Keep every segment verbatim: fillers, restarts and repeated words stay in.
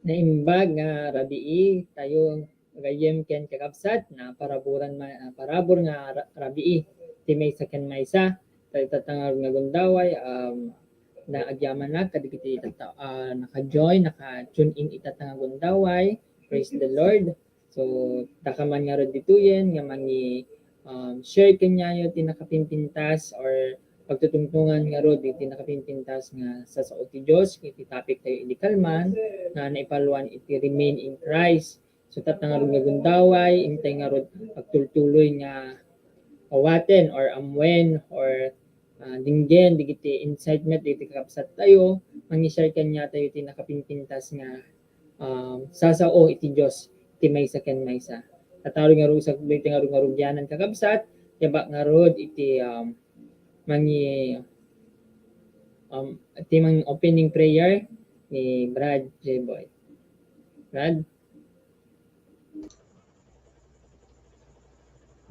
Naimbag nga rabii tayo, gagayyem ken kakabsat, na paraburan ma-, ah, parabur nga ra-, rabii ti maysa ken maysa. Tayo tatta nga gundaway, um, na agyamanak kadagiti tatta-, ah, naka-join, naka-tune in itatta nga gundaway. Praise the Lord. So, dakaman ngarud ditoyen nga mangi-, um, share kaniayo ti nakapimpintas or pagtutungtongan ngarud iti nakapimpintas nga sasao ti Dios iti topic tayo idi kalman nga naipalwan iti Remain in Christ. So, tatta ngarud nga gundaway, intay ngarud agtultuloy nga awaten or ammuen or, ah, denggen dagiti incitement dagiti kakabsat tayo, mangi-share kaniatayo ti nakapimpintas nga, um, sasao iti Dios ti maysa ken maysa. Tatta ngarud nga rusak, dagiti ngarud nga rugianan kakabsat, yabak ngarud iti, um, mangi-, um, iti mangi-opening prayer ni Brad J. Boy. Brad?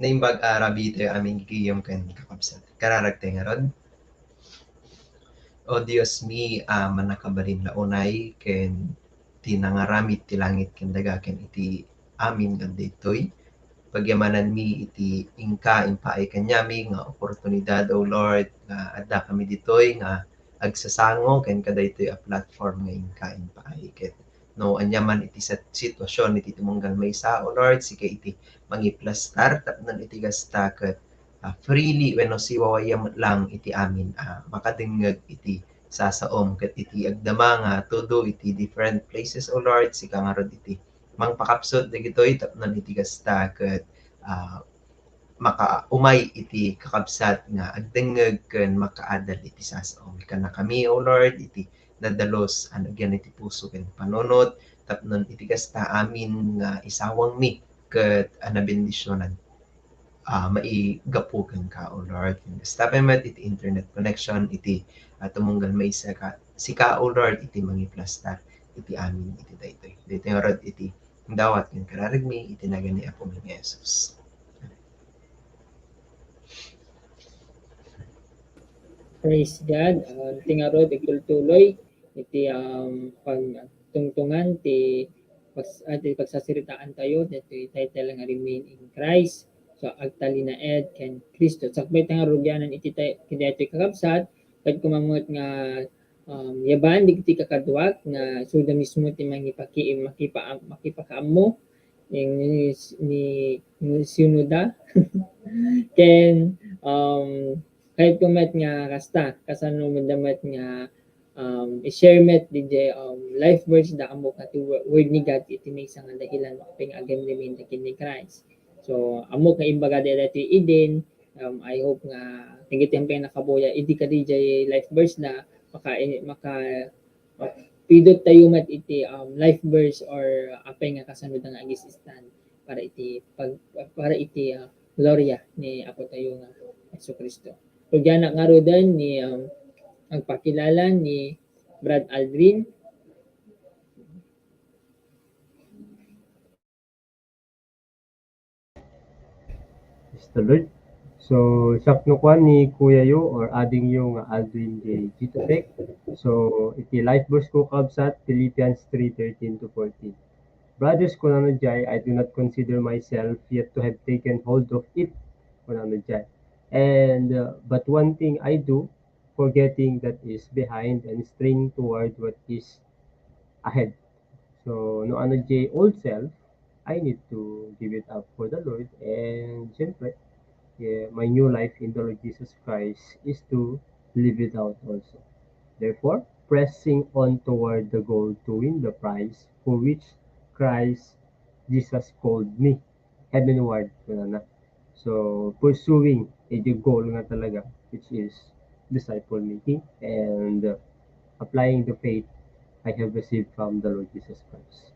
Naimbag a rabii tayo amin gagayyem ken kakabsat. Kararag tayo ngarud. O Dios mi a mannakabalin a unay ken ti nangaramid ti langit ken daga ken iti amin nga ditoy. Pagyamananmi iti inka impaay kaniami nga oportunidad, O Lord, nga addakami ditoy nga agsasango ken kadaytoy a platform nga inka impaay. Ket no ania man iti sat-, sitwasyon iti tumunggal maysa, O Lord, sika iti mangiplastar tapno iti kasta ket, ah, freely wenno siwawaya met lang iti amin a makadengngeg iti sasaom ket iti agdama nga tudo iti different places, O Lord, sika ngarud iti mangpakapsut dagitoy tapno iti kasta ket, ah, makaumay iti kakabsat nga agdengngeg ken makaadal iti sasaom. Ikkannakami, O Lord, iti nadalus a nagyan iti puso ken panunot tapno iti kasta amin nga isawangmi ket a nabendisionan, ah, maigapu kenka, O Lord. Ken kasta pay met iti internet connection iti, ah, tumunggal maysa ka, sika, O Lord, iti mangiplastar iti amin iti daytoy. Daytoy ngarud iti dawat ken kararagmi iti nagan ni Apomi nga Jesus. Praise God. Ah, iti ngarud, agtultuloy iti, um, pagtungtungan ti pags-, ah, ti pagsasaritaan tayo, daytoy title nga Remain in Christ. So, agtalinaed ken Cristo. Sakbay ta nga rugianan iti tay-, iti daytoy kakabsat, ket koma met nga, um, yaban dagiti kakaduak nga isuda mismo ti mangipaki-, makipa-, makipakaammo ni, ni, ni Sinoda. Ken, um, kayatko met nga kasta, kasano met nga, um, i-share met diay, um, life verse da ammo ket ti wo-, word ni God iti maysa nga dahelan nga apay nga agem-, remain da ken ni Christ. So, ammo nga imbaga daytoy idin, um, I hope nga dagiti apay nga nakabuya idi kadi diay life verse da, maka-, maka-, pidot tayo met iti, um, life verse or apay nga kasano da nga agis-istan para iti pag-, para iti, ah, gloria ni Apo tayo nga Jesu-Cristo. Rugianak ngaruden ni, um, agpakilala ni Brad Aldrin. Praise the Lord. So, siak no kuan ni kuyayo or adingyo nga Aldrin J. Gitapek. So, iti life verse ko, kabsat, Philippians three thirteen to fourteen. Brothers, kunana diay, I do not consider myself yet to have taken hold of it. Kunana diay. And, uh, but one thing I do, forgetting that is behind and straining toward what is ahead. So, no ania diay old self, I need to give it up for the Lord. And, syempre, yeah, my new life in the Lord Jesus Christ is to live it out also. Therefore, pressing on toward the goal to win the prize for which Christ Jesus called me heavenward, kunana. So, pursuing a goal nga talaga, which is disciple making and, uh, applying the faith I have received from the Lord Jesus Christ.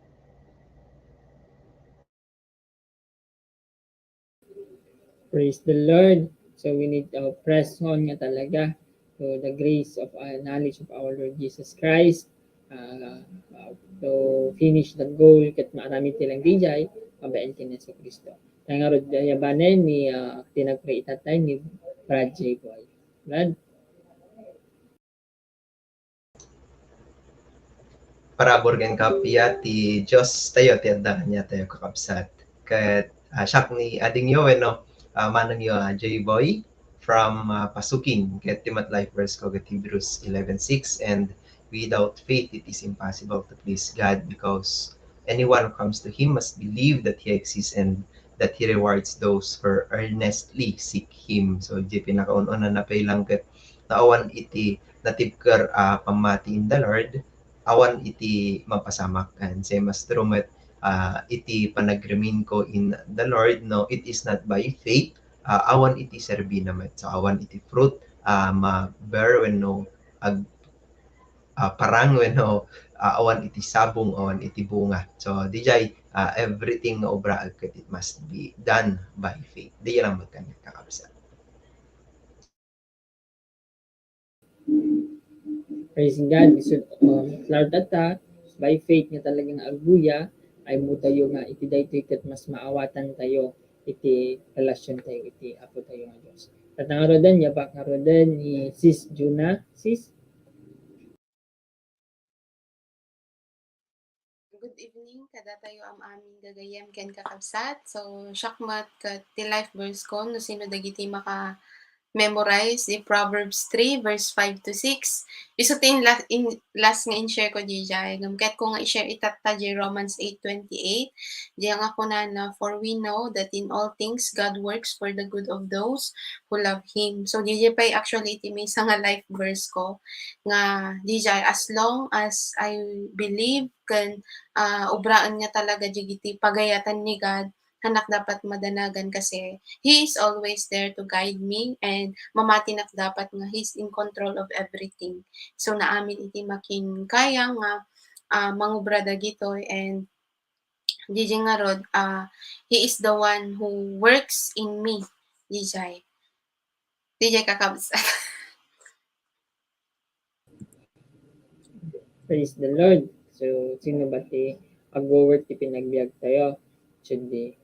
Praise the Lord. So we need to press on nga talaga to the grace of, uh, knowledge of our Lord Jesus Christ, uh, uh, to finish the goal ket maaramid ti lang diay, babaen ken Jesu-Cristo. Kaya ngarud, yabanen ni, uh, ti nagpray itatay ni Brad J. Boy. Brad? parabur ken kappia ti Diostayo ti adda kaniatayo, kakabsat. Ket, ah, siak ni adingyo wenno, ah, manengyo, ah, Joy Boy from, ah, Pasukin. Ket ti met life verse ko ket Hebrews eleven six, "And without faith it is impossible to please God, because anyone who comes to Him must believe that He exists and that He rewards those who earnestly seek Him." So, di pinakaun-una na pay lang ket naawan iti natibker a pammati in the Lord, awan iti mapasamak, and same as true met, ah, iti panagrimin ko in the Lord, no, it is not by faith, ah, awan iti serbina met. So, awan iti fruit, ah, ma-bear wenno ag-, ah, parang wenno, ah, awan iti sabong, awan iti bunga. So, dijay, ah, everything nga obraek ket it must be done by faith. Dijay lang met kaniak, kakabsat. Praise God. So, um, Lord, at, ah, by faith nga talagang agguya, ay mo tayo nga iti daytoy ket mas maawatan tayo iti relasyon tayo iti Apo tayo nga Dios. Ket ngaruden, yabak ngaruden ni Sis Juna. Sis? Good evening kadatayo am-amin gagayyem ken kakabsat. So, siak met ket ti life verse ko, no sino dagiti maka-memorize di Proverbs three verse five to six. Isu ti in la-, in last nga in-share ko dijay. Ngem ket ko nga i-share itatta di Romans eight twenty-eight. Diay nga kunana, "For we know that in all things God works for the good of those who love Him." So, diay pay actually iti maysa nga life verse ko nga dijay, as long as I believe ken, ah, obraen nga talaga dagiti pagayatan ni God, hanak dapat madanagan kasi He is always there to guide me and mamatinak dapat nga He's in control of everything. So, naamin iti makinkayang nga, ah, mangubra dagitoy and dijay ngarud, ah, He is the one who works in me. Dijay. Dijay kakabsat. Praise the Lord. So, sino ba ti agwo-work ti pinagbiag tayo? Should be.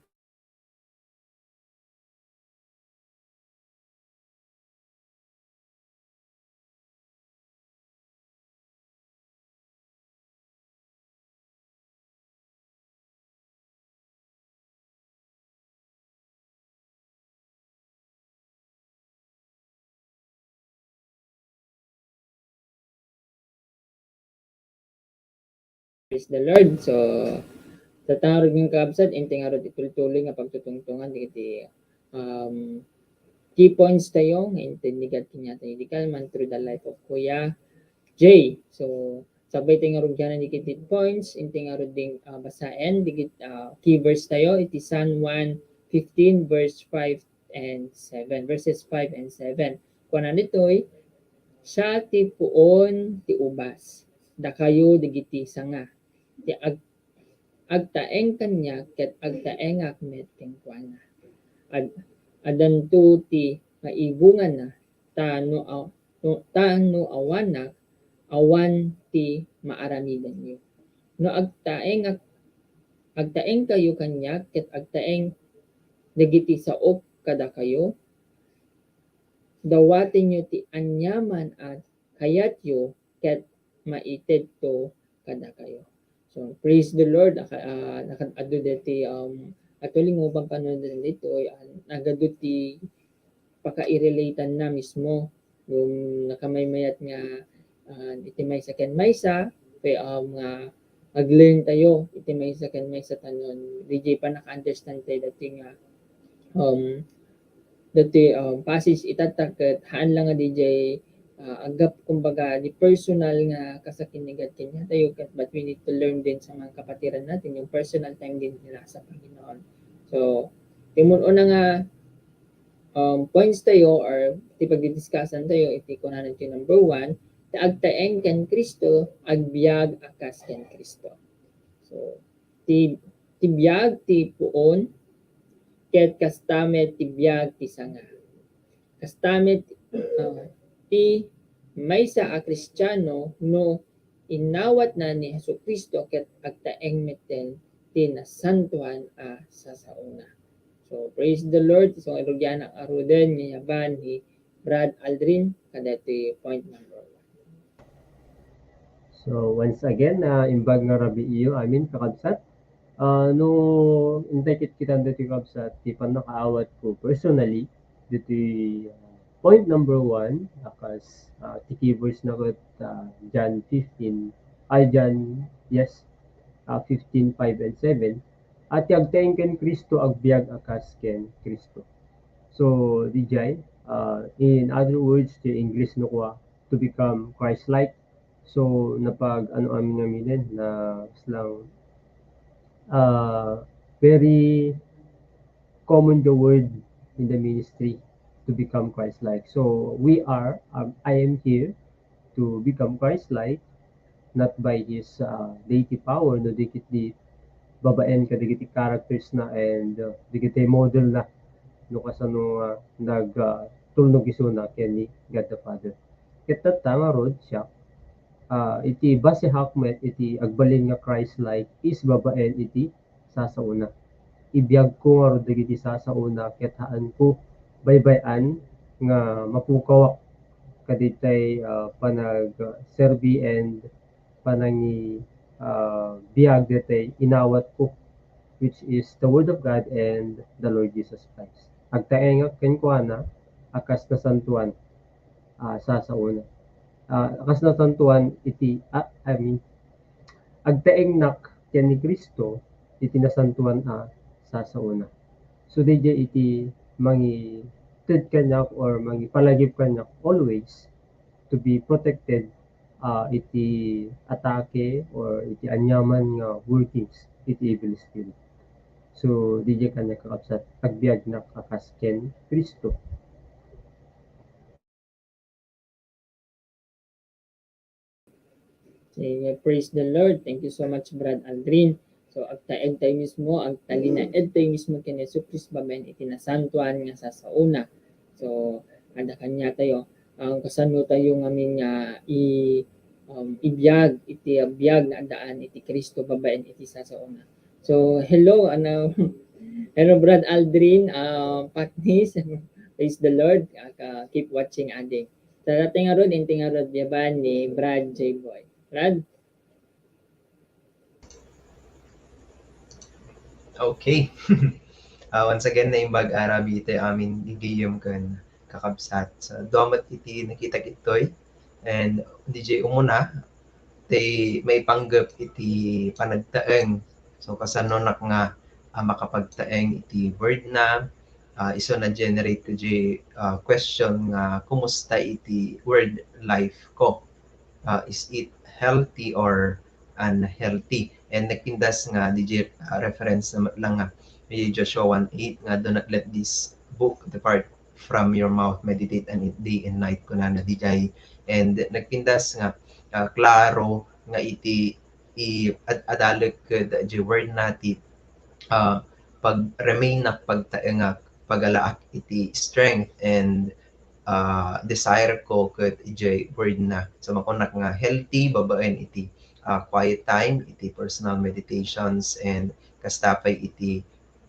Praise the Lord. So, tatta ngarud nga kakabsat, inti ngarud itultuloy nga pagtutungtungan dagiti, um, key points tayo nga intended kaniatayo idi kalman through the life of Kuya Jay. So, sabay tayo nga rugyanan dagiti points, inti ngarud ding, ah, basaen dagiti, ah, key verse tayo, iti San Juan fifteen, verse five and seven, verses five and seven. Kuana ditoy, "Siak ti puon ti ubas, dakayo dagiti sanga. Ti ag-, agtaeng kaniak ket agtaengak met kenkuana. Ad-, addanto ti maibungana, ta no a-, no, ta no awanak, awan ti maaramidenyo. No agtaengak, agtaengkayo kaniak ket agtaeng dagiti saok kadakayo, dawatenyo ti aniaman a kayatyo ket maitedto kadakayo." So, praise the Lord. Aka-, ah, nakaad-adu deti, um, actually, ngupan panunoten ditoy, ah, nagadu ti pakairelatanna mismo. Ngem nakamaymayat nga, ah, iti maysa ken maysa, kay, um, nga ag-learn tayo iti maysa ken maysa ta no, dijay pannaka-understand tayo dati nga, um, dati, um, passage itatta ket haan lang nga dijay, ah, aggap, kumbaga, di personal nga kasakinnigan kaniatayo ket, but we need to learn din sa mga kapatiran natin, yung personal time din nila sa Panginoon. So, ti mun-una nga, um, points tayo or ti pagdidiscussan tayo, iti kunana ti number one, ti agtaeng ken Cristo, agbiag a kas ken Cristo. So, ti, ti biag ti puon, ket kasta met ti biag ti sanga. Kasta met, ah, ti maysa a Kristiano no inawatna ni Jesu-Cristo ket agtaeng metten ti nasantoan a sasaona. So, praise the Lord. So, rugyanak ngaruden nga yaban ni Brad Aldrin, kadaytoy point number one. So, once again, ah, imbag nga rabii-yo amin, kakabsat. Ah, no intay kitkitan ditoy, kabsat, ti pannakaawatko personally, ditoy, ah, point number one, a kas, ah, ti key verse na ket, ah, John fifteen, ay, John, yes, ah, fifteen, five and seven, a ti agtaeng ken Cristo agbiag a kas ken Cristo. So, diay, ah, in other words, ti English no kua, to become Christ-like. So, napag-ano amin ngaminen, na lang, ah, very common the word in the ministry to become Christ-like. So, we are, um, I am here to become Christ-like, not by his, ah, deity power, no, dagiti babaen kadagiti characters na and, ah, dagiti model na, no, kasano nga nag, ah, tulnog isuna ken ni God the Father. Ket tatta ngarud siak, ah, iti basehak met iti agbalin nga Christ-like is babaen iti sasaona. Ibiagko ngarud dagiti sasaona ket haanko baybay-an nga mapukawak kaditay, ah, panagserbi and panangi-, ah, biag ditoy inawatko, which is the Word of God and the Lord Jesus Christ. Agtaengak kenkuana a kas nasantoan a sasaona. Ah, a kas nasantoan iti, ah, I mean, agtaengnak ken ni Cristo iti nasantoan a sasaona. So, daydiay iti mangited kaniak or mangipalagip kaniak always to be protected, ah, iti atake or iti aniaman nga workings iti evil spirit. So, daydiay kaniak, kakabsat, agbiagnak a kas ken Cristo. Sige, praise the Lord. Thank you so much, Brad Aldrin. So, agtaeng tayo mismo, agtalinaed tayo mismo ken Jesu Cristo babaen iti nasantoan nga sasaona. So, adda kaniatayo, ang kasano tayo ngamin nga i-, um, ibiag iti biag nga addaan iti Cristo babaen iti sasaona. So, hello, ano, hello, Brad Aldrin, ah, Patnis. Praise the Lord. Ah, ka-, keep watching, adi. Sa dating ngarud, inting ngarud, yaban ni Brad J. Boy. Brad? Okay. Ah, once again, naimbag a rabii iti amin, gigayem ken kakabsat. So, dua met iti nakitak ditoy. And D J umuna, ti maipanggep iti panagtaeng. So, kasanonak nga, ah, makapagtaeng iti word na, ah, isu na-generate ti, ah, question nga, kumusta iti word life ko? Ah, is it healthy or unhealthy? And nagpintas nga, D J, ah, reference na met lang nga, may Joshua one eight nga, "Do not let this book depart from your mouth, meditate on it day and night," kunana D J. And nagpintas nga, ah, klaro nga iti i-, ad-, adalek ket di word na ti, ah, pag-remain-nak, pagtaengak, pagalaak iti strength and, ah, desire ko ket idiay word na. So, makunak nga healthy babaen iti, ah, quiet time, iti personal meditations, and kasta pay iti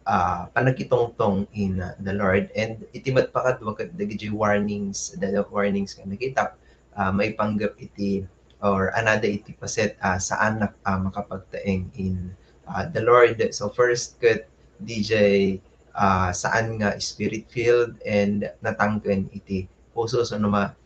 ah, panagitungtong in, ah, the Lord. And iti met pakadua ket dagiti warnings, the, the warnings nga nakitak, ah, maipanggep iti or another iti paset, ah, saanak, ah, makapagtaeng in, ah, the Lord. So first ket D J, ah, saan nga spirit-filled and natangken iti puso. So no ma-,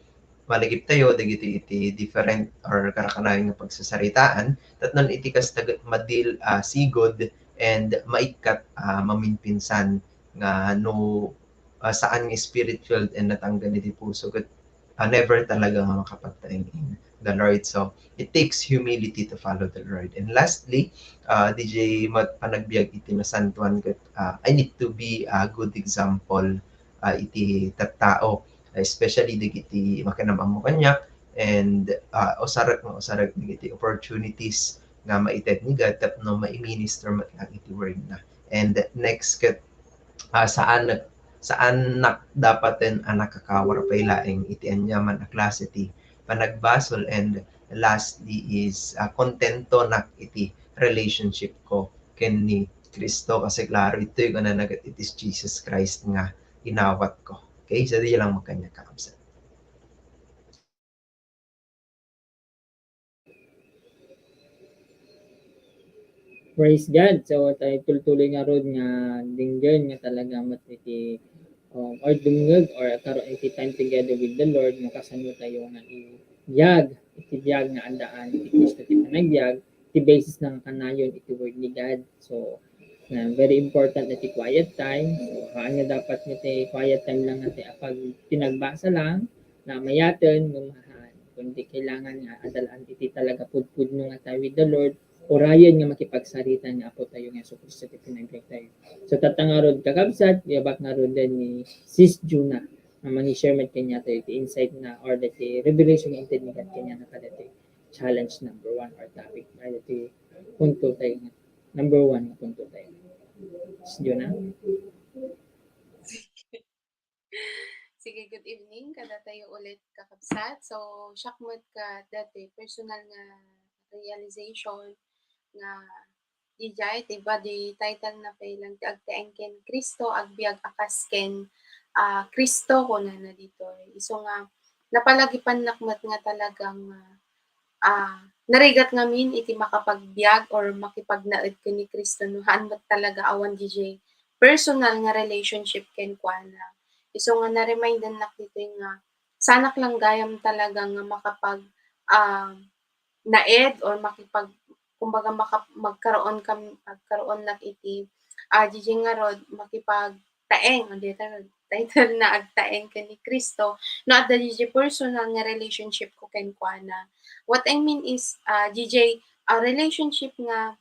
malagiptayo dagiti iti different or karakanayon nga pagsasaritaan, tapno iti kasta ket madil-, ah, sigud and maikkat, ah, maminpinsan nga no, ah, saan nga spirit-filled and natangken iti puso ket, ah, never talaga nga makapagtaeng in the Lord. So, it takes humility to follow the Lord. And lastly, ah, D J met panagbiag iti nasantoan ket, ah, I need to be a good example ah, iti tattao, especially dagiti makinam-ammo kaniak, and, ah, usarek nga usarek dagiti opportunities nga maited ni God tapno mai-minister met lang iti word na. And next ket, ah, saan, saanak dapaten a nakakawar pay laeng iti aniaman a klase ti panagbasol, and lastly is, ah, kontentonak iti relationship ko ken ni Cristo, kasi klaro itoy kunana ket, "It is Jesus Christ nga inawat ko." Okay? So, di lang magkanya kakabsat. Praise God. So, tayo tultuloy ngarud nga denggen nga talaga met iti, um, or dengngeg or karon iti time together with the Lord nga kasano tayo nga ibiag iti biag nga addaan iti Cristo ti panagbiag, ti basis na nga kanayon iti Word ni God. So, na very important na ti quiet time. So, haan nga dapat nga ti quiet time lang nga ti apag-, pinagbasa lang, na mayaten, ngem haan. Kundi kailangan nga adal-an iti talaga pudpudno nga time with the Lord, orayen nga makipagsarita nga Apo tayo nga Jesu-Cristo ti pinagbiag tayo. So, tatta ngarud, kakabsat, yabak ngarud den ni Sis Juna, nga mangi-share met kaniatayo iti insight na or iti revelation nga inted ni God kaniana kadati challenge number one or topic. Ay, iti punto tayo nga number one nga punto tayo. Sis Juna? Sige, good evening kadatayo ulit, kakabsat. So, siak met kadati personal nga realization nga dijay, ti ba, di title na pay lang ti Agtaeng ken Cristo, Agbiag a Kas ken, ah, Cristo, kunana ditoy. Isu nga, napalagipannak met nga talagang, ah, ah, narigat ngamin iti makapagbiag or makipagnaed ken ni Cristo no haan met talaga awan dijay personal nga relationship kenkuana. Isu nga na-remindannak ditoy nga sanak lang gayam talaga nga makapag, ah, naed or makipag-, kumbaga maka-, magkaroon kam-, magkaroonnak iti, ah, dijay ngarud makipag- taeng, o di ta-, title na Agtaeng ken ni Cristo, no adda dijay personal nga relationship ko kenkuana. What I mean is, ah, dijay, ah, relationship nga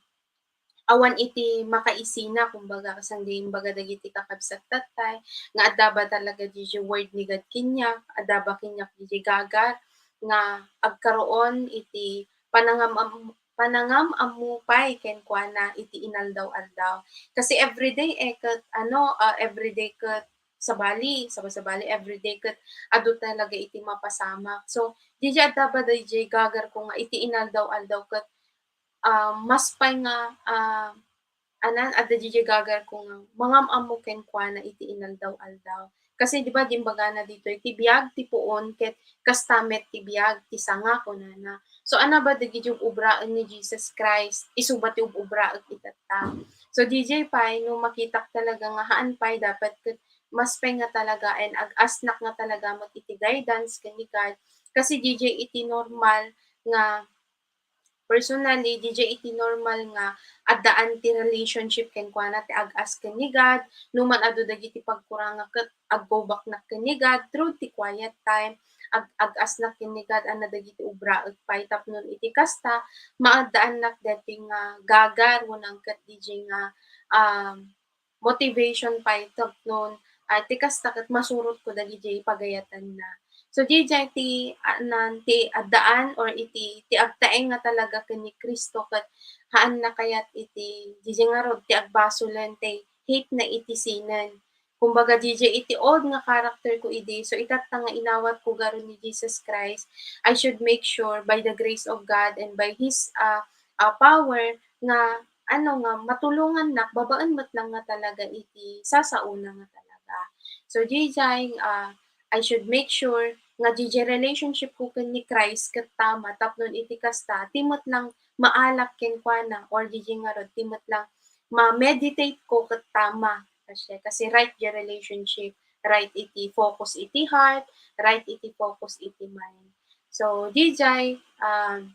awan iti makaisina, kumbaga, kasano di imbaga dagiti kakabsat tattay, nga adda ba talaga dijay word ni God kaniak, adda ba kaniak dijay gagar, nga agkaroon iti panangam-, panangam-ammo pay kenkuana iti inaldaw-aldaw. Kasi everyday, eh, ket ano, ah, everyday ket sabali, sabali-sabali, everyday ket adu talaga iti mapasamak. So, dijay adda ba dijay gagar ko nga iti inaldaw-aldaw ket, ah, mas pay nga, ah, anan, adda dijay gagar ko nga mangam-ammo kenkuana iti inaldaw-aldaw. Kasi, di ba, di imbagana ditoy, ti biag ti puon ket kasta met ti biag ti sanga, kunana. So, ania ba dagiti ub-obraen ni Jesus Christ, isu ba ti ub-obraek itatta? So, dijay pay, no makitak talaga nga haan pay, dapat ket mas pay nga talaga, and ag-asnak nga talaga met iti guidance ken ni God. Kasi dijay iti normal nga personally, dijay iti normal nga addaan ti relationship kenkuana ti ag-as ken ni God. No man adu dagiti pagkurangak ket aggo backnak ken ni God through ti quiet time. Ag-, ag-asnak ken ni God, ania dagiti ubraek pay tapno iti kasta, maaddaannak daytoy nga gagar wenno ket dijay nga, um, motivation pay tapno, ah, ti kasta ket masurotko dagiti pagayatanna. So, dijay ti, ah, nan-, ti addaan or iti, ti agtaeng nga talaga ken ni Cristo ket haanna kayat iti, dijay ngarud ti agbasolen ti hate na iti sinen. Kumbaga, dijay iti old nga character ko idi, so itatta nga inawat ko garo ni Jesus Christ, I should make sure by the grace of God and by His, ah, ah, power nga ano, nga matulongannak babaen met lang nga talaga iti sasaona nga talaga. So, dijay, ah, I should make sure nga dijay relationship ko ken ni Christ ket tama tapno iti kasta, ti met lang maalak kenkuana or dijay ngarud, ti met lang ma-meditate ko ket tama. Kasi, kasi right dijay relationship, right iti focus iti heart, right iti focus iti mind. So, dijay, um,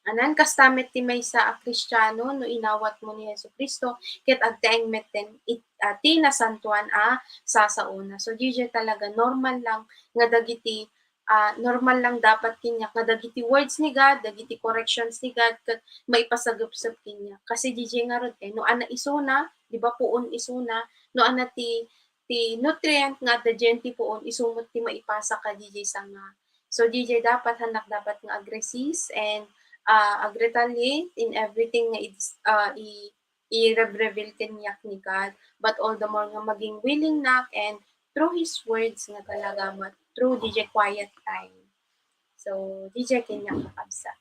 anan, kasta met ti maysa a Kristiano no inawatmo ni Jesu-Cristo ket agtaeng metten it-, ah, ti nasantoan a sasaona. So, dijay talaga normal lang nga dagiti, ah, normal lang dapat kaniak nga dagiti words ni God, dagiti corrections ni God ket maipasagepsep kaniak. Kasi dijay ngarud, eh, no ania isuna, di ba, puon isuna, no ania ti, ti nutrient nga adda diay ti puon, isu met ti maipasak kadijay sanga. So, dijay dapat, haannak dapat nga ag-resist and, ah, ag-retaliate in everything nga i-, ah, i-, i-reveal kaniak ni God, but all the more nga maging willingnak and through His words nga talaga met through dijay quiet time. So, dijay kaniak, kakabsat.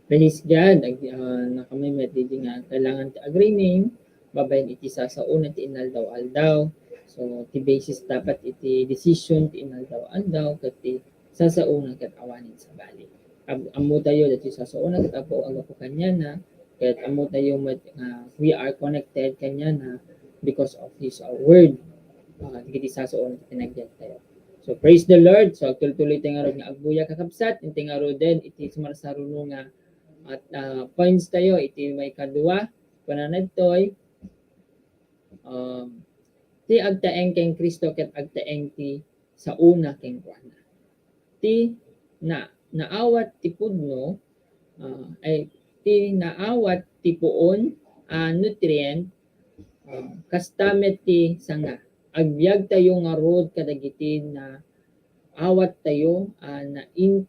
Praise God. Ag-, ah, nakamay met idi nga kailangan ti ag-remain babaen iti sasaona ti inaldaw-aldaw. So, ti basis dapat iti decision ti inaldaw-aldaw ket ti sasaona ket awanen sabali. Am-, ammotayo dagiti sasaona ket aggapu, aggapu kaniana, ket ammotayo met nga we are connected kaniana because of his, uh, word. Ah, dagiti sasaona ti panagbiagtayo. So, praise the Lord. So, agtultuloy tayo ngarud nga agbuya, kakabsat, inti ngaruden iti sumarsaruno nga at, ah, points tayo iti maikadua, kunana ditoy, um, ti agtaeng ken Cristo ket agtaeng ti saona kenkuana. Ti na-, naawat ti pudno, ah, ay, ti naawat ti puon a nutrient, ah, kasta met ti sanga. Agbiagtayo ngarud kadagiti naawattayo a nain-,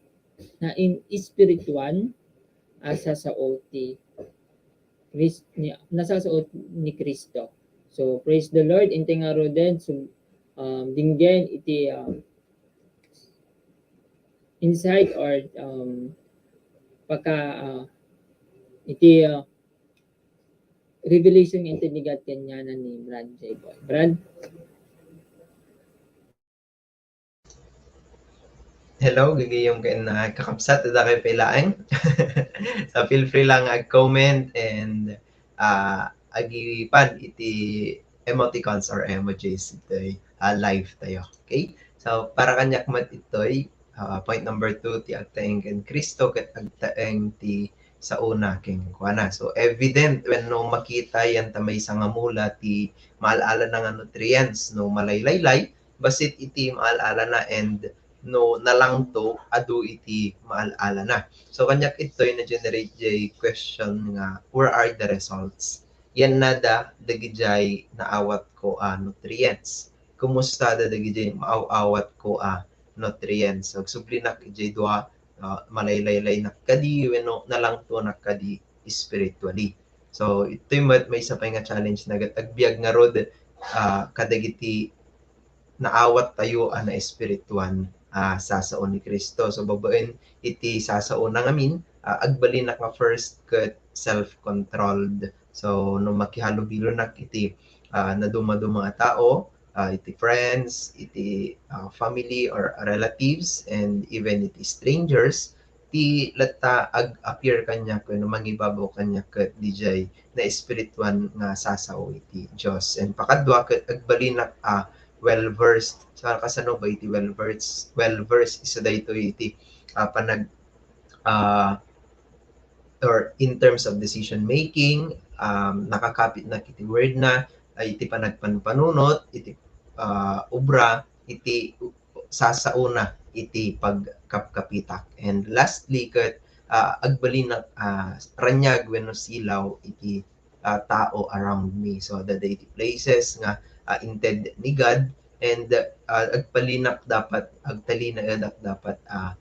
nain-espirituan a sasao ti Chris-, ni, nasasao ni Cristo. So, praise the Lord. Inti ngaruden, so, um, dinggen iti, um, insight or, um, pagka, uh, iti, uh, revelation nga inted ni God kaniana ni Brad J. Boy. Brad? Hello, gagayom ken, ah, kakabsat, adda kayo pay laeng. So, feel free lang ag-comment and, ah, agipad iti emoticons or emojis itoy, ah, live tayo. Okay? So, para kaniak met itoy, ah, point number two, ti agtaeng ken Cristo ket agtaeng ti saona kenkuana. So, evident wenno makita yan ta maysa nga mula ti maal-alana nga nutrients no malaylaylay, basit iti maal-alana and no nalangto, adu iti maal-alana. So, kaniak itoy na-generate jay question nga, where are the results? Yan nada dagijay naawat ko a nutrients. Kumusta da dagijay maaw-awat ko a nutrients? So, agsublinak ijay dua, ah, malaylaylaynak kadi wenno nalangtonak kadi spiritually. So, itoy met maysa pay nga challenge na ket agbiag ngarud, ah, kadagiti naawat tayo a naespirituan a sasao ni Cristo. So, babaen iti sasaona ngamin, ah, agbalinak nga first ket self-controlled. So, no makihalubilonak iti, ah, nadumaduma nga tao, ah, iti friends, iti, ah, family or relatives, and even iti strangers, ti latta ag-appear kaniak wenno mangibabaw kaniak ket dijay naespirituan nga sasao iti Dios. And pakadua ket agbalinak a well-versed. So, kasano ba iti well-versed? Well-versed, isu daytoy iti, ah, panag-, ah, or in terms of decision making, um, nakakapitnak iti word na, ay iti panagpanpanunot, iti, ah, obra, iti sasaona iti pagkapkapitak. And lastly, ket, ah, agbalinak, ah, raniag wenno silaw iti, ah, tao around me. So, adda iti places nga, ah, inted ni God, and, ah, agpalinak dapat, agtalinaedak dapat, ah,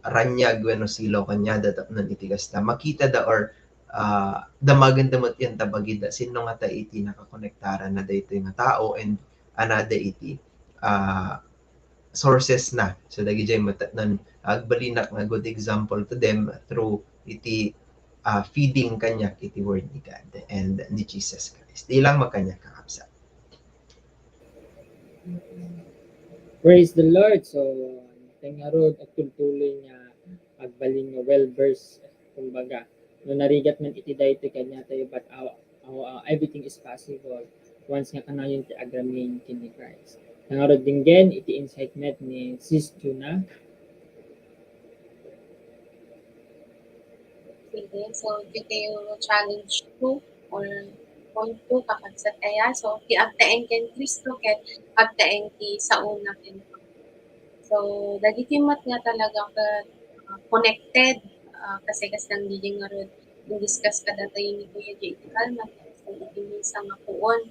raniag wenno silaw kaniada tapno iti kasta, makitada or, ah, damagenda met yan ta bagida. Sinno ngata iti nakakonektaran na daytoy nga tao and anada iti, ah, sources na. So, dagijay met nan agbalinak nga good example to them through iti, ah, feeding kaniak iti word ni God and ni Jesus Christ. Di lang makaniak, kakabsat. Praise the Lord. So, ten ngarud, agtultuloy nga agbalin nga well-versed, kumbaga, no narigat man iti daytoy kaniatayo, but aw-, aw-, ah, everything is possible once nga kanayon ti agramin ken ni Christ. Ngarud dinggen iti insight met ni Sis Juna. Sige, so, ditoy challenge two or point two, kakabsat aya. So, ti agtaeng ken Cristo ket agtaeng ti saona ken. So, dagiti met nga talaga ket, ah, connected, ah, kasi kas ngarud, in-discuss kadatayo ni Kuya Jay iti kalman, so, iti maysa nga puon,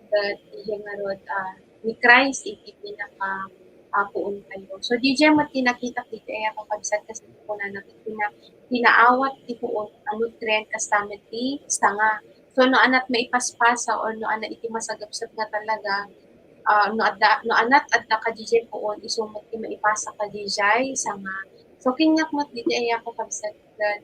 ket idiay ngarud, ah, ni Christ iti pinaka, ah, puon tayo. So, diay met ti nakitak ditoy aya, kakabsat, kasi kunana ket pina-, pinaawat ti puon a nutrient kasta met ti sanga. So, no anat maipaspasa or no anat iti masagapsep nga talaga, ah, no adda, no anat adda kadiay puon, isu met ti maipasa kadiay sanga. So, kaniak met ditoy aya, kakabsat, ket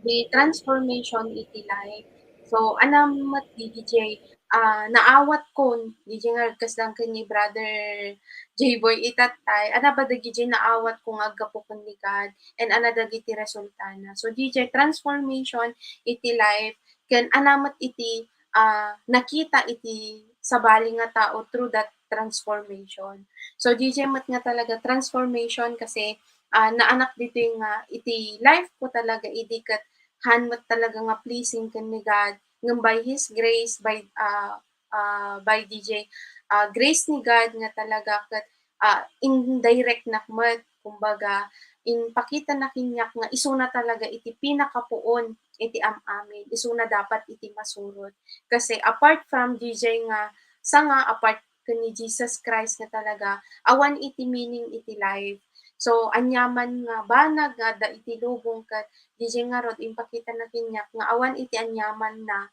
the transformation iti life. So, anam met ditoy, ah, naawat kon, diay nga kasla ken ni Brother J-Boy itattay, ania ba dagiti naawat ko nga aggapu ken ni God, and ania dagiti resultana. So, diay transformation iti life, ken ania met iti, ah, nakita iti sabali nga tao through that transformation. So, diay met nga talaga transformation kasi, ah, naanak ditoy nga iti life ko talaga idi ket haan met talaga nga pleasing ken ni God, ngem by His grace, by, ah, ah, by diay, ah, grace ni God nga talaga ket, ah, indirect nak met, kumbaga, inpakita na kaniak nga isuna talaga iti pinakapuon iti am-amin, isuna dapat iti masurot. Kasi apart from diay nga sanga, apart ken ni Jesus Christ nga talaga, awan iti meaning iti life. So, aniaman nga banag nga adda iti lubong ket diay ngarud, impakita na kaniak nga awan iti aniaman na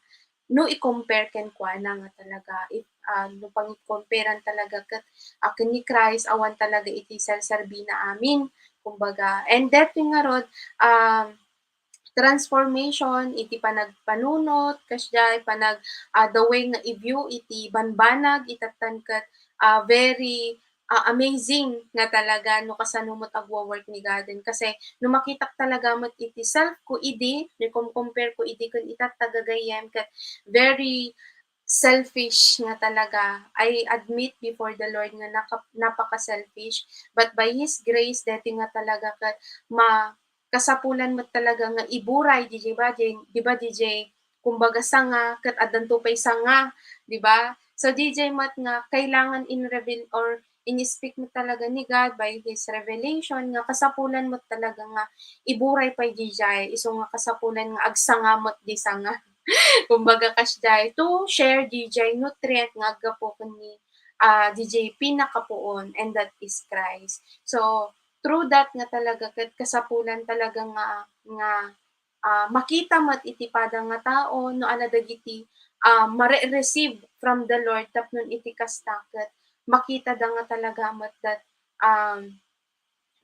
no i-compare kenkuana nga talaga, if, ah, no pangi-comparean talaga ket, ah, ken ni Christ, awan talaga iti serserbina amin, kumbaga. And daytoy ngarud, um, transformation iti panagpanunot, kasdiay panag, ah, the way nga i-view iti banbanag, itattan ket, ah, very, ah, amazing nga talaga no kasano met agwo-work ni God. Kasi no makitak talaga met iti self ko idi, no ikom-compare ko idi ken itatta gagayyem, ket very selfish nga talaga. I admit before the Lord nga naka-, napaka-selfish, but by His grace, daytoy nga talaga ket ma-, kasapulan met talaga nga iburay, diay ba, diay, di ba, diay, kumbaga, sanga, ket addanto pay sanga, di ba? So, diay met nga kailangan in-reveal or in-speak met talaga ni God by His revelation nga kasapulan met talaga nga iburay pay diay, isu nga kasapulan nga agsanga met di sanga. Kumbaga, kasdiay, to share diay nutrient nga aggapu ken ni, ah, diay pinakapuon, and that is Christ. So, through that nga talaga ket kasapulan talaga nga, nga, ah, makita met iti pada nga tao no ania dagiti, ah, mare-receive from the Lord tapno iti kasta ket makita da nga talaga met that, um,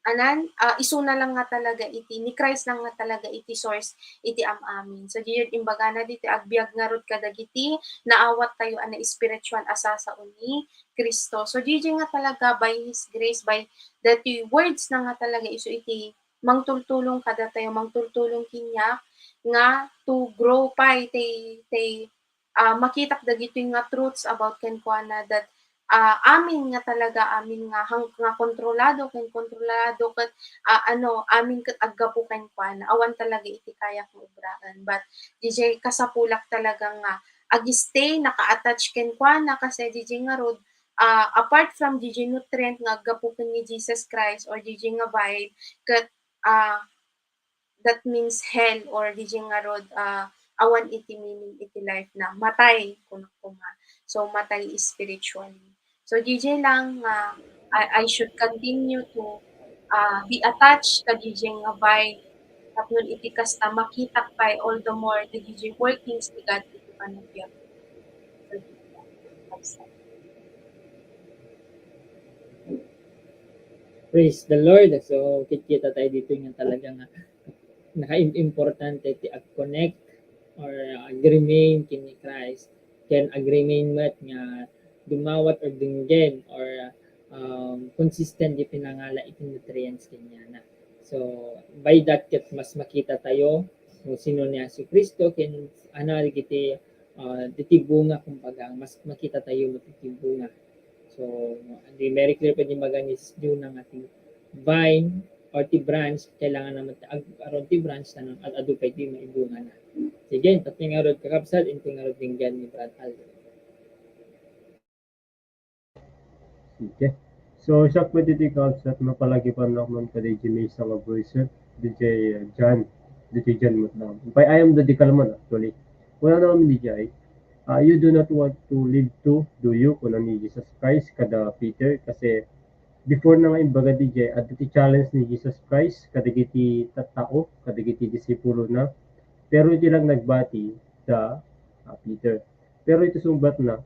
anan, ah, isuna lang nga talaga iti, ni Christ lang nga talaga iti source iti am-amin. So, diay imbagana ditoy agbiag ngarud kadagiti naawat tayo a naespirituan a sasao ni Cristo. So, diay nga talaga by His grace, by daytoy words na nga talaga isu iti mangtultulong kadatayo, mangtultulong kaniak nga to grow pay tay, tay, ah, makitak dagitoy nga truths about kenkuana that, ah, amin nga talaga, amin nga hang-, nga kontrolado ken kontrolado ket, ah, ano, amin ket aggapu kenkuana. Awan talaga iti kayak nga obraen. But diay kasapulak talaga nga ag-stay, naka-attach kenkuana kasi diay ngarud, ah, apart from diay nutrient nga aggapu ken ni Jesus Christ or diay nga vine, ket, ah, that means hell or diay ngarud, ah, awan iti meaning iti life na matay, kunak koma. So, matay spiritually. So, diay lang nga, I, I should continue to, ah, be attached kadiay nga vine tapno iti kasta makitak pay all the more dagiti workings ni God iti panagbiag. Praise the Lord. So, kikita tayo dito nga talaga nga naka-importante ti ag-connect or ag-remain ken ni Christ, ken ag-remain met nga dumawat or denggen or, um, consistent di pinangala iti nutrients kaniana. So, by that, ket mas makita tayo no sino ni Jesu Cristo, ken ano dagiti, ah, dagiti bunga, kumbaga, mas makita tayo met iti bunga. So, di very clear pay ti imbag ni Juna nga ti vine or ti branch, kailangan naman ti ag-, aron ti branch, tanang ad-adu pay ti maibunga na. Sige, tapno ngarud, kakabsat, inton ngarud denggen ni Brad Aldo. Okay. So, siak met iti kakabsat, mapalagibannak man kadi iti maysa nga verse, diay, uh, John, diay John met lang. Pay, I am the decal man, actually. Kuna na kami diay, uh, "You do not want to live too, do you?" kuna ni Jesus Christ kada Peter, kasi before na nga imbaga diay, adda ti challenge ni Jesus Christ kadagiti tattao, kadagiti disipulona. Pero iti lang nagbati da, ah, Peter. Pero iti sungbatna,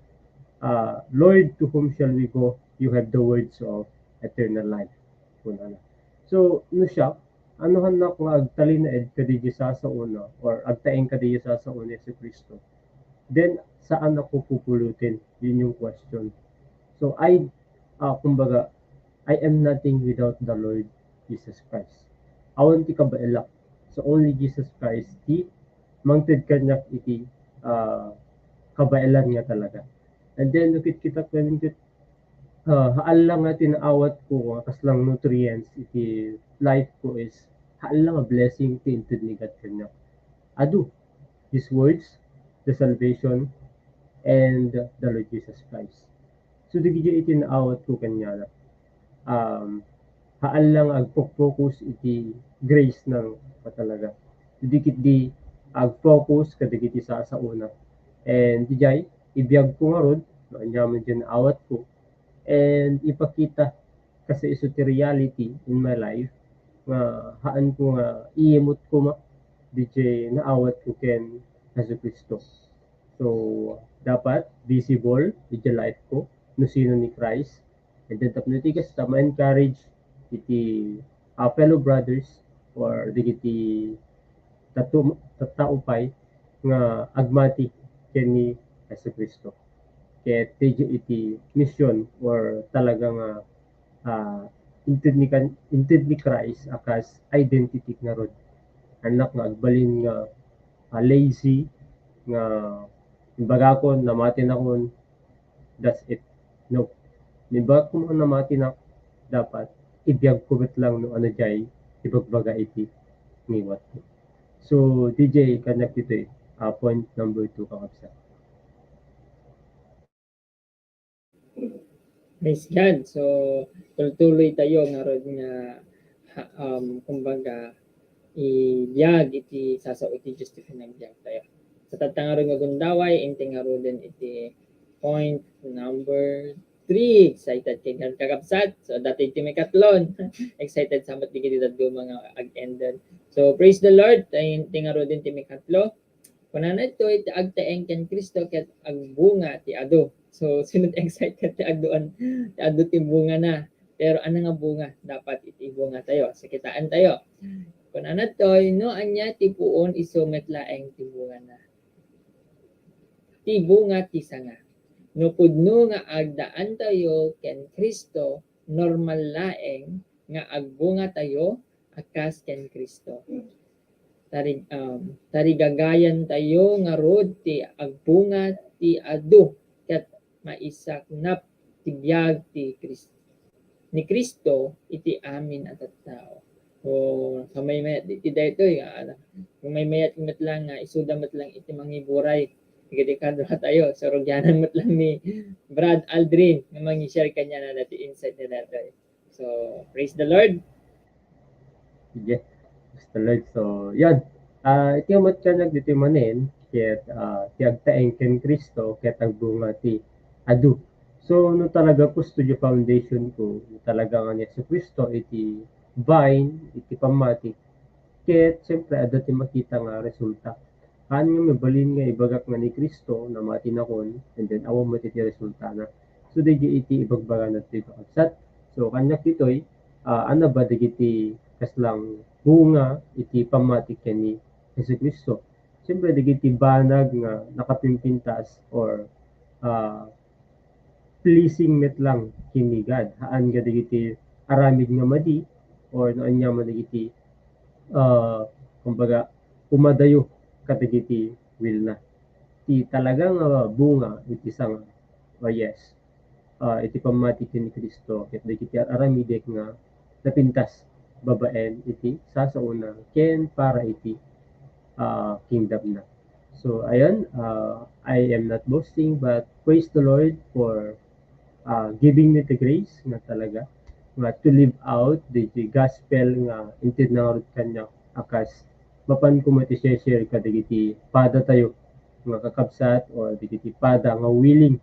ah, "Lord, to whom shall we go? You have the words of eternal life," kunana. So, no siak, anohannak nga agtalinaed kadi diay sasaona or agtaeng kadi diay sasaona ni Jesu-Cristo? then saan ako pupulutin. Yun yung question. So, I, ah, kumbaga, I am nothing without the Lord Jesus Christ. Awan ti kabaelak. So, only Jesus Christ ti mangted kaniak iti, ah, kabaelan nga talaga. And then, no kitkita ket, ah, haan la nga ti naawatko nga kaslang nutrients iti life ko is haan la nga blessing ti inted ni God kaniak. Adu, His words, the salvation, and the Lord Jesus Christ. So, dagiti iti naawatko kaniana, um, haan la nga agfo-focus iti grace na talaga. Idi ketdi agfocus kadagiti sasaona. And diay, ibiagko ngarud, no aniaman diay naawatko, and ipakita kas isu ti reality in my life nga haanko nga iimut koma diay naawatko ken Jesu-Cristo. So, dapat visible iti life ko no sino ni Christ. And then, tapno iti kasta, ma-encourage iti, ah, fellow brothers or dagiti tatu-, tattao pay nga agmati ken ni Jesu-Cristo. Ket diay iti mission or talaga nga, ah, inted ni kan-, inted ni Christ a kas identity ngarud. Haan nga agbalin nga, ah, lazy, nga imbagakon, namatinakon, that's it. No. Imbagakon nga namatinak, dapat ibiagko met lang no ania diay ibagbaga iti ngiwatko. So, diay, kaniak ditoy, ah, point number two, kakabsat. Praise God. So, tultuloy tayo ngarud nga, ha-, um, kumbaga, ibiag iti sasao ti Dios ti panagbiag tayo. Sa tatta ngarud nga gundaway, inti ngaruden iti point number three. Excited kay God, kakabsat. So, datoy ti maikatlo. Excited sa met dagiti dadduma nga ag-endon. So, praise the Lord. Tay, inti ngaruden ti maikatlo. Kunana ditoy, ti agtaeng ken Cristo ket agbunga ti adu. So, sino ti excited ti adu, ti adu ti bungana? Pero ania nga bunga? Dapat iti bunga tayo. So, kitaen tayo. Kunana ditoy, no ania ti puon, isu met laeng ti bungana. Ti bunga ti sanga. No pudno nga agdaan tayo ken Cristo, normal laeng nga agbunga tayo a kas ken Cristo. Tarig-, um, tarigagayan tayo ngarud ti agbunga ti adu ket maisaknap ti biag ti Cris-, ni Cristo iti amin a tattao. O, kamaymayat iti daytoy, ah, kamaymayat met lang nga isuda met lang iti mangiburay. Iti kadua tayo, so, rugianan met lang ni Brad Aldrin nga mangi-share kaniana dati insight na daytoy. So, praise the Lord. Sige. Praise the Lord. So, yan. Ah, iti umat ka nagditi manen, ket, ah, ti agtaeng ken Cristo, ket agbunga ti adu. So, no talaga custodio foundation ko, no talaga nga ni Jesu-Cristo iti vine, iti pammati, ket, siyempre, adda ti makita nga resulta. Haan nga mabalin nga ibagak nga ni Cristo, namatinakon, and then awan met iti resultana. So, daydi iti ibagbagana ti kakabsat. So, kaniak ditoy, ah, ania ba dagiti kaslang bunga iti pammati ken ni Jesu-Cristo? Siyempre, dagiti banag nga nakapimpintas or, ah, pleasing met lang ken ni God. Haan nga dagiti aramid nga madi or no aniaman dagiti, ah, kumbaga, umadayo kadagiti willna. Ti talaga nga bunga iti sanga, oh yes, ah, iti pammati ken ni Cristo ket dagiti aramidek nga napintas babaen iti sasaona ken para iti, ah, kingdomna. So, ayan, ah, I am not boasting, but praise the Lord for, ah, giving me the grace nga talaga nga to live out the, the gospel nga intedna ngarud kaniak a kas mapan koma ti share kadagiti padatayo nga kakabsat or dagiti pada nga willing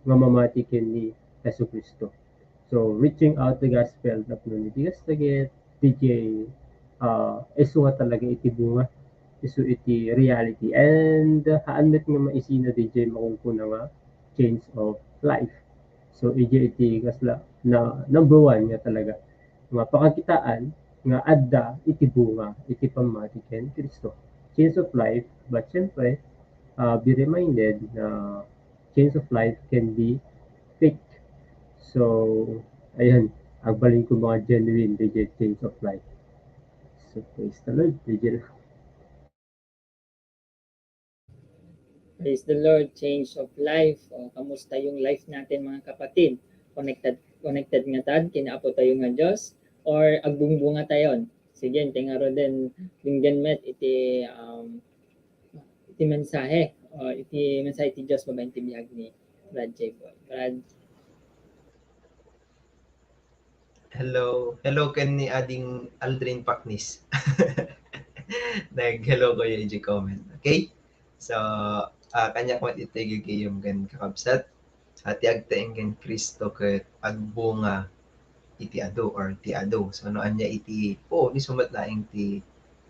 nga mamati ken ni Jesu-Cristo. So, reaching out the gospel tapno iti kasta ket, diay, ah, isu nga talaga iti bunga, isu iti reality. And, ah, haan met nga maisina diay makunkuna nga change of life. So, idiay iti kasla na number one nga talaga nga pakakitaan nga adda iti bunga iti pammati ken Cristo. Change of life, but siyempre, uh, be reminded na change of life can be fake. So, ayun, agbalin ko mga genuine, legit change of life. So, praise the Lord, legit. Praise the Lord, change of life. O, kamusta yung life natin, mga kapatid? Connected, connected nga tad, kina Apo tayo nga Diyos? Or agbungbunga tayo? Sige, iti ngaruden, dinggen met iti, um, iti mensahe. O, iti mensahe ti Diyos babaen ti biag ni Brad J. Boy. Brad. Hello. Hello ken ni Ading Aldrin Paknis. Nag-hello kayo iti comment. Okay? So, uh, kanya ko iti gagayom ken kakabsat. Ati agtaeng ken Cristo ket agbunga iti adu or ti adu. So, no anya iti, oh, ni sumat laeng ti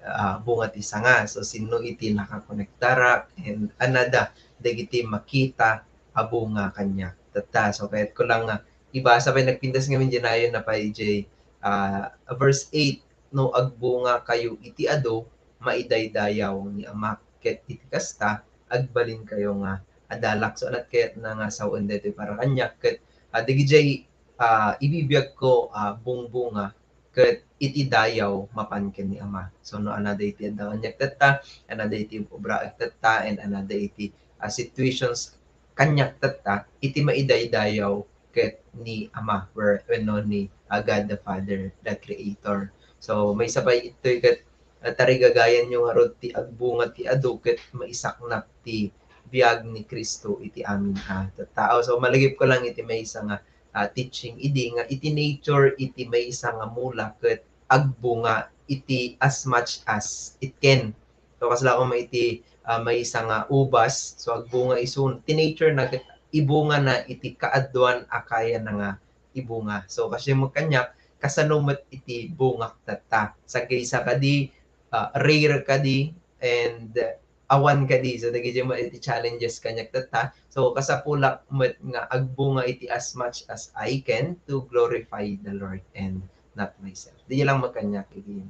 uh, bunga ti sanga. So, sino iti nakakonektarak and anada dagiti makita a bunga kanya. Tatta, so, kayat ko lang nga ibasa pay nagpintas ngamin dinayon na pay ijay, ah, verse eight, "No agbunga kayo iti adu, maidaydayaw ni Amak, ket iti kasta, agbalin kayo nga adalak." So, anat kayat na nga sawen daytoy para kaniak, ket, ah, dagijay, ah, ibibiag ko, ah, bungbunga, ket iti dayaw mapan ken ni Ama. So, no, anada iti adda kaniak tatta, anada iti obra tatta, and anada iti, ah, situations kaniak tatta, iti maidaydayaw ket ni Ama, where, wenno ni, ah, God the Father, the Creator. So, maysa pay itoy ket, ah, tarigagayan yo ngarud ti agbunga ti adu ket maisaknap ti biag ni Cristo iti amin a tattao. So, malagip ko lang iti maysa nga, ah, teaching idi nga iti nature iti maysa nga mula ket agbunga iti as much as it can. So, kasla koma iti, ah, maysa nga ubas, so agbunga isu, ti nature na ket ibunga na iti kaaduan a kaya na nga ibunga. So, kasi mo kaniak, kasano met iti bungak tatta? Sagaysa kadi, ah, rare kadi, and, ah, awan kadi. So, dagiti met iti challenges kaniak tatta. So, kasapulak met nga agbunga iti as much as I can to glorify the Lord and not myself. Di lang met kaniak iti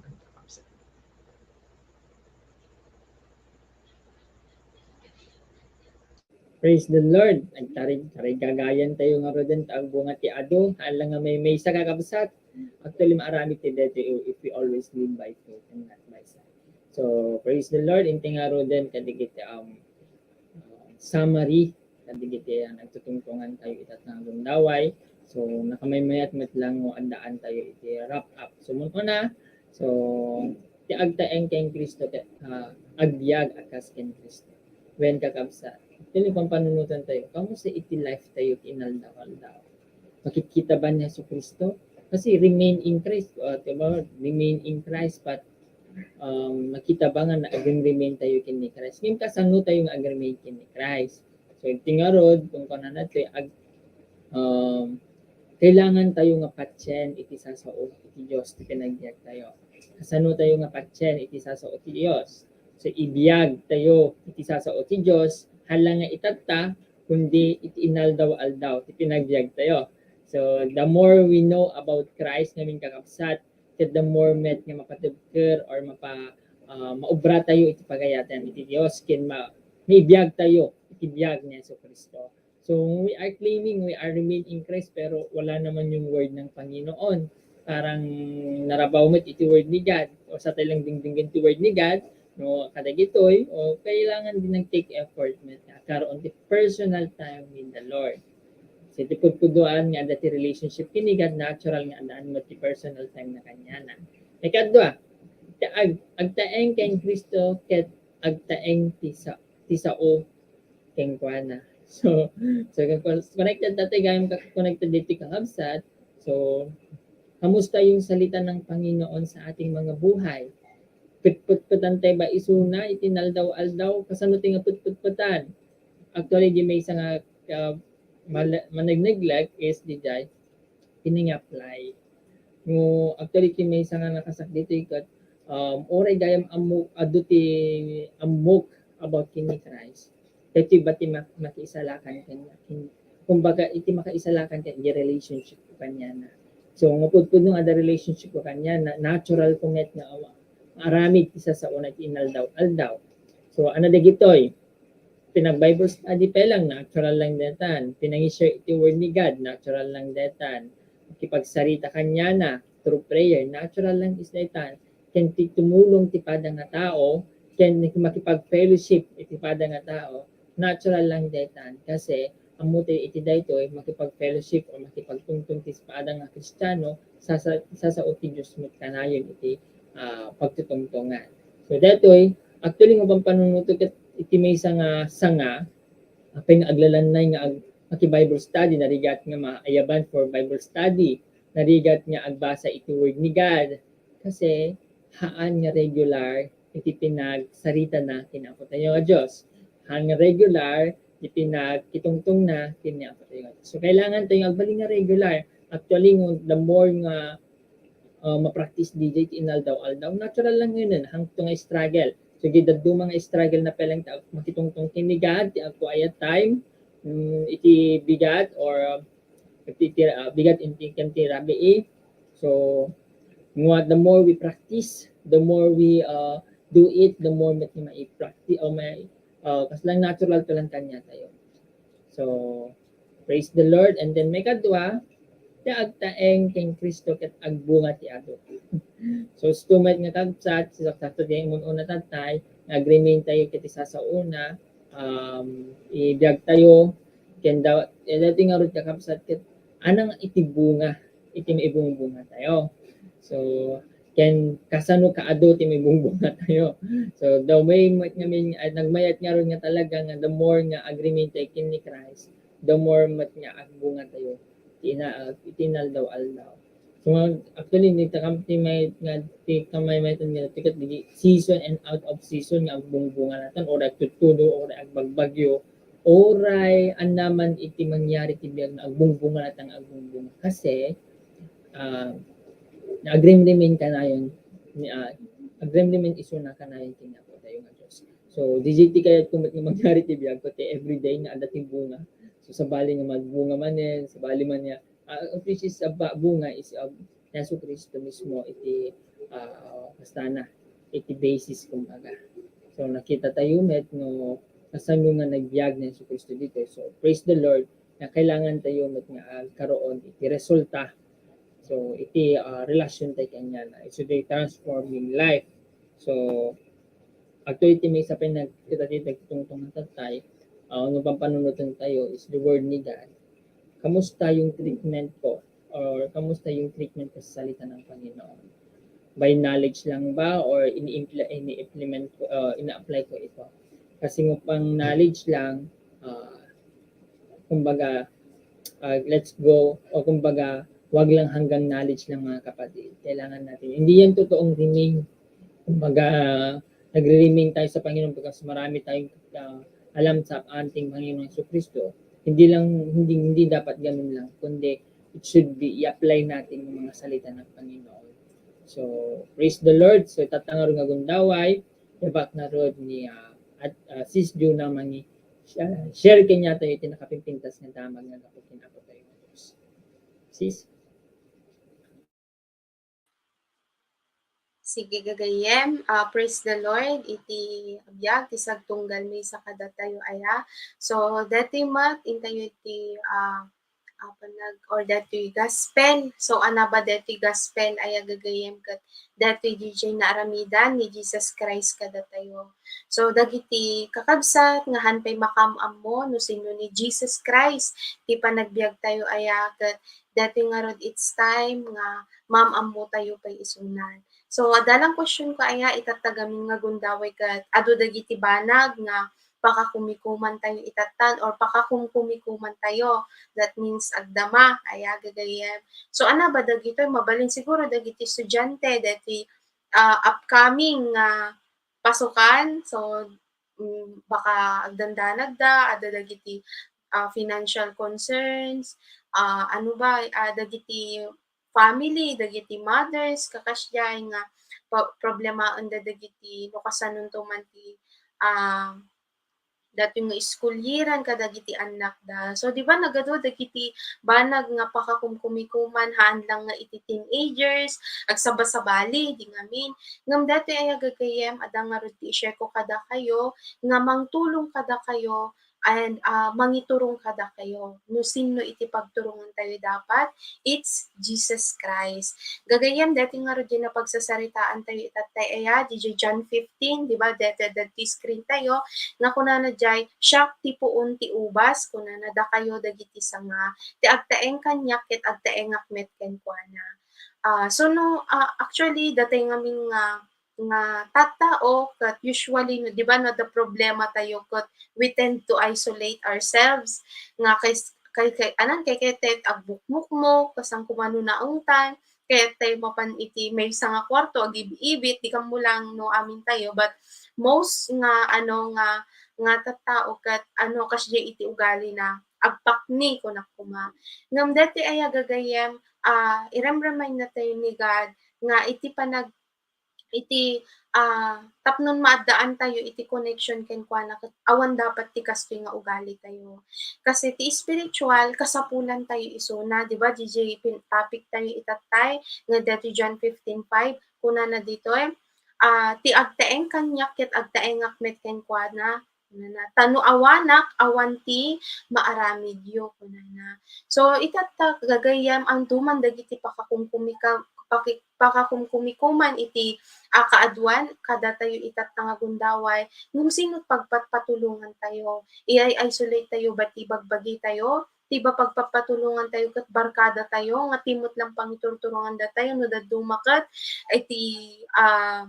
Praise the Lord. Agtarig, tarigagayan tayo ngaruden ta agbunga ti adu. Haan lang nga maymaysa, kakabsat. Actually, maaramid ti daytoy if we always live by faith and not by sight. So, praise the Lord. Inti ngaruden kadagiti, um, uh, summary kadagiti, uh, nagtutungtungan tayo ita nga gundaway. So, nakamaymayat met lang nga addaan tayo iti wrap up. So, mun-una, so, ti agtaeng ken Cristo, ti, ah, agbiag a kas ken Cristo. Wen, kakabsat, iti pampanunotan tayo, kamusta iti life tayo ti inaldaw-aldaw? Makikita ba ni Jesu Cristo? Kasi remain in Christ, ah, di ba? Remain in Christ, but, um, makita ba nga na-, agin-remain tayo ken ni Christ? Ngem kasano tayo nga agin-remain ken ni Christ? So, iti ngarud, kung kanana tayo, ag-, um, kailangan tayo nga patien iti sasao iti Dios ti pinagbiag tayo. Kasano tayo nga patien iti sasao ti Dios? So, ibiag tayo iti sasao ti Dios, hala nga itatta, kundi iti inaldaw-aldaw ti pinagbiag tayo. So, the more we know about Christ, ngamin, kakabsat, ket the more met nga mapatibker or mapa-, ah, maubra tayo iti pagayatan iti Dios, ken ma-, maibiag tayo iti biag ni Jesu Cristo. So, we are claiming we are remain in Christ, pero wala naman yung word ng Panginoon. Parang narabaw met iti word ni God. O sa tayo lang dingdinggen ti word ni God, no, kadagitoy, o kailangan din nag-take effort met nga karoon ti personal time with the Lord. So, iti pudpuduan nga adda ti relationship ken ni God, natural nga addaan met ti personal time na kaniana. Ikadua, ti ag-, agtaeng ken Cristo ket agtaeng ti sa-, ti sao kenkuana. So, so, connected tayo, gayam ka-, connected dito, kakabsat. So, kamusta yung salita ng Panginoon sa ating mga buhay? Putputputan tayo ba isuna iti inaldaw-aldaw? Kasano tayo nga putputputan? Actually, di maysa nga, uh, mal-, managneglect is di jay, pinangapply. No, actually, ti maysa nga nakasak ditoy ket, um, uray gayam ammo, adu ti ammok about ken ni Christ. Daytoy ba ti mak-, makiisalakan ken, ken, kumbaga, iti makaisalakan ken di relationship ko kaniana. So, nga pudpudno nga adda relationship ko kaniana, natural ko met nga awa-, aramid ti sasaona iti inaldaw-aldaw. So, ano dagitoy? Pinag-Bible study pa lang, natural lang daytan. Pinangi-share iti word ni God, natural lang daytan. Makipagsarita kaniana through prayer, natural lang is daytan. Ken ti tumulong ti pada nga tao, ken makipag-fellowship iti pada nga tao, natural lang daytan. Kasi, ammo ti iti daytoy, makipag-fellowship o makipagtungtong ti pada nga Kristiano, sasa-, sasao ti Dios met kanayon iti, ah, pagtutungtongan. So, daytoy, actually, nga pampanunuto ket iti maysa nga sanga, apay nga aglalannay nga ag-, maki-Bible study, narigat nga maayaban for Bible study, narigat nga agbasa iti Word ni God, kasi haan nga regular iti pinagsaritana ken Apo tayo nga Dios. Haan nga regular ti pinagkitungtongna ken ni Apo tayo nga Dios. So, kailangan tayo agbalin nga regular. Actually, ngun-, the more nga, uh, ma-practice D J ti inaldaw-aldaw, natural lang yun, eh. Hangto nga struggle. So, gidaduma nga struggle na pay lang ta makitungtong ken ni God, ti ag-quiet time, mm, iti bigat or, uh, iti, iti, uh, bigat iti, ken ti rabii. So, ngua, the more we practice, the more we, uh, do it, the more met nga mai-practice, o mai-, uh, kas lang natural to lang kaniatayo. So, praise the Lord. And then, maikadua, ti agtaeng ken Cristo ket agbunga ti adu. So, isu met nga kabsat, sakto ti immun-una tattay, nga agrimintayo ket ti sasaona, um, ibiagtayo, ken da-, eh, daytoy ngarud kakabsat ket anang iti bunga, iti maibungbungatayo. So, ken kasano kaadu ti maibungbungatayo. So, the way met ngamin, ay, nagmayat ngarud nga talaga nga the more nga agrimintayo ken ni Christ, the more met nga agbungatayo ti ina-, ti inaldaw-aldaw. So, actually, ni takam ti may-, nga, ti kamaymayatan nga, ti ket dagiti season and out of season nga agbungbunga natan, or agtuttudo, or agbagbagyo, uray ania man iti mangyari ti biag nga agbungbunga natan nga agbungbunga. Kasi, ah, agrimrimin kanayon, ni, ah, agrimrimin isuna kanayon ti Apo tayo nga Dios. So, D J ti kayat ko met nga mangyari ti biag ko, ti everyday nga adda ti bunga. So, sabali nga magbunga manen, sabali man nga, ah, which is a ba-, bunga is, ah, Jesu Cristo mismo iti, ah, kastana, iti basis, kumbaga. So, nakita tayo met no kasano nga nagbiag ni Jesu Cristo dito. So, praise the Lord, nga kailangan tayo met nga agkaroon iti resulta. So, iti, ah, relasyon tayo kaniana. It's a transforming life. So, actually, iti maysa pay nagkita ti nagtungtong nga tattay, ah, no pampanunoten tayo is the word ni God. Kamusta yung treatment ko? Or kamusta yung treatment ko sa salita ng Panginoon? By knowledge lang ba or ini-impl-, ini-implement ko, ah, ina-apply ko ito? Kasi kung pang knowledge lang, ah, kumbaga, ah, let's go, o kumbaga, wag lang hanggang knowledge lang, mga kapatid. Kailangan natin, hindi yan totoong remain. Kumbaga, nagre-remain tayo sa Panginoon because marami tayong, ah, alam sa ating Panginoong Jesu Cristo. Hindi lang, hindi, hindi dapat ganun lang, kundi it should be, i-apply natin yung mga salita ng Panginoon. So, praise the Lord. So, tatta ngarud nga gundaway, ibagak ngarud ni, ah, at, ah, Sis Juna mangi-, ah, share kaniatayo iti nakapimpintas nga damag nga gapu ken Apo tayo nga Dios. Sis? Sige, gagayyem. Ah, praise the Lord. Iti biag ti sagtunggal maysa kadatayo aya. So, daytoy met intayo iti, ah, ah, panag-, or daytoy gospel. So, ania ba daytoy gospel aya, gagayyem, ket daytoy diay naaramidan ni Jesus Christ kadatayo. So, dagiti kakabsat nga haan pay makaam-ammo no sino ni Jesus Christ ti panagbiagtayo aya, ket daytoy ngarud, it's time nga maam-ammotayo pay isunan. So, adda lang question ko aya, itattagamin nga gundaway ket adu dagiti banag nga pakakumikumantayo itattan or pakakumkumikumantayo. That means, agdama, aya, gagayyem. So, ania ba dagitoy? Mabalin siguro dagiti estudiante, dagiti, ah, upcoming nga pasukan. So, mm, baka agdandanagda, adda dagiti, ah, financial concerns, ah, ano ba, ah, dagiti family, dagiti mothers, kakasidiay nga pa-, problemaenda dagiti no kasanonto man ti, ah, datoy nga iskulyeren kadagiti annakda. So, di ba, nagadu dagiti banag nga pakakumkumikuman, haan lang nga iti teenagers, agsabasabali, di ngamin. Ngem datoy aya gagayyem, adda ngarud ti i-share ko kadakayo, nga mangtulong kadakayo, and, ah, mangiturong kadakayo. No sinno iti pagturongantayo dapat, it's Jesus Christ. Gagayyem, dati ngarud diay napagsasaritaanan tayo itattay aya, diay John fifteen, di ba? Dati, dati screen tayo, nga kunana diay, "Siak ti puon ti ubas," kunana, "dakayo dagiti sanga. Ti agtaeng kaniak ket agtaengak met kenkuana." Ah, so no, ah, actually, dati ngamin nga nga tattao ket usually no, di ba, no, the problema tayo ket we tend to isolate ourselves nga kay, kay, kay, anan, kay, kay, kay agbukmukmok, kasano koma no naungtan, kay tayo mapan iti maysa nga kwarto, agib-ibit, di kammo lang no amin tayo, but most nga, ano, nga, nga tattao ket, ano, kasdiay iti ugalina, agpakni, kunak koma. Ngem dati aya gagayyem, ah, irem-remind na tayo ni God nga iti panag-, iti, ah, tapno maaddaan tayo iti connection kenkuana, ket awan dapat ti kastoy nga ugali tayo. Kasi ti spiritual, kasapulan tayo isuna, di ba? Diay pin-, topic tayo itattay, nga dati John fifteen five, kunana ditoy, ah, "Ti agtaeng kaniak ket agtaengak met kenkuana." Kunana, "Ta no awanak, awan ti maaramidyo," kunana. So, itatta, gagayyem, adu man dagiti pakakumkumika-, paki-, pakakumkumikuman iti, ah, kaaduan kadatayo itatta nga gundaway. Ngem sino pagpatpatulongan tayo? Iyay-isolate tayo ba ti bagbagi tayo? Ti ba pagpapatulongan tayo ket barkada tayo nga ti met lang pangiturturongan datayo no dadduma ket iti, ah,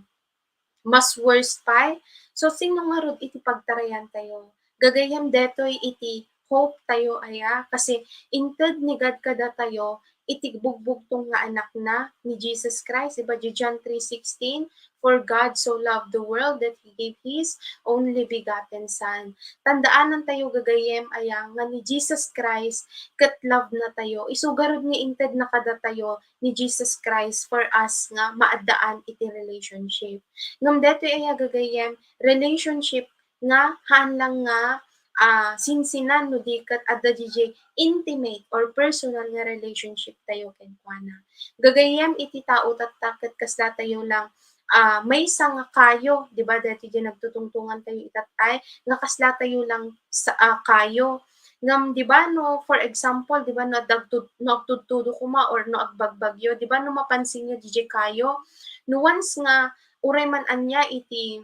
mas worse pay. So, sino ngarud iti pagtarayan tayo? Gagayyem detoy iti hope tayo aya, kasi inted ni God kadatayo iti bugbugtong nga Anakna ni Jesus Christ, iba di John three sixteen, "For God so loved the world that He gave His only begotten Son." Tandaanan tayo gagayyem aya nga ni Jesus Christ ket love na tayo. Isu garud nga inted na kadatayo ni Jesus Christ for us nga maaddaan iti relationship. Ngem detoy aya gagayyem, relationship nga haan lang nga, ah, sinsinan no di ket adda diay intimate or personal nga relationship tayo kenkuana. Gagayyem iti tao tatta ket kasla tayo lang, ah, maysa nga kayo, di ba, dati diay nagtutungtungan tayo itattay, nga kasla tayo lang sa, ah, kayo. Ngem, di ba, no, for example, di ba, no, agtud-, no, agtudtudo koma or no, agbagbagyo, di ba, no, mapansin nyo, diay kayo, no, once nga, uray man ania iti,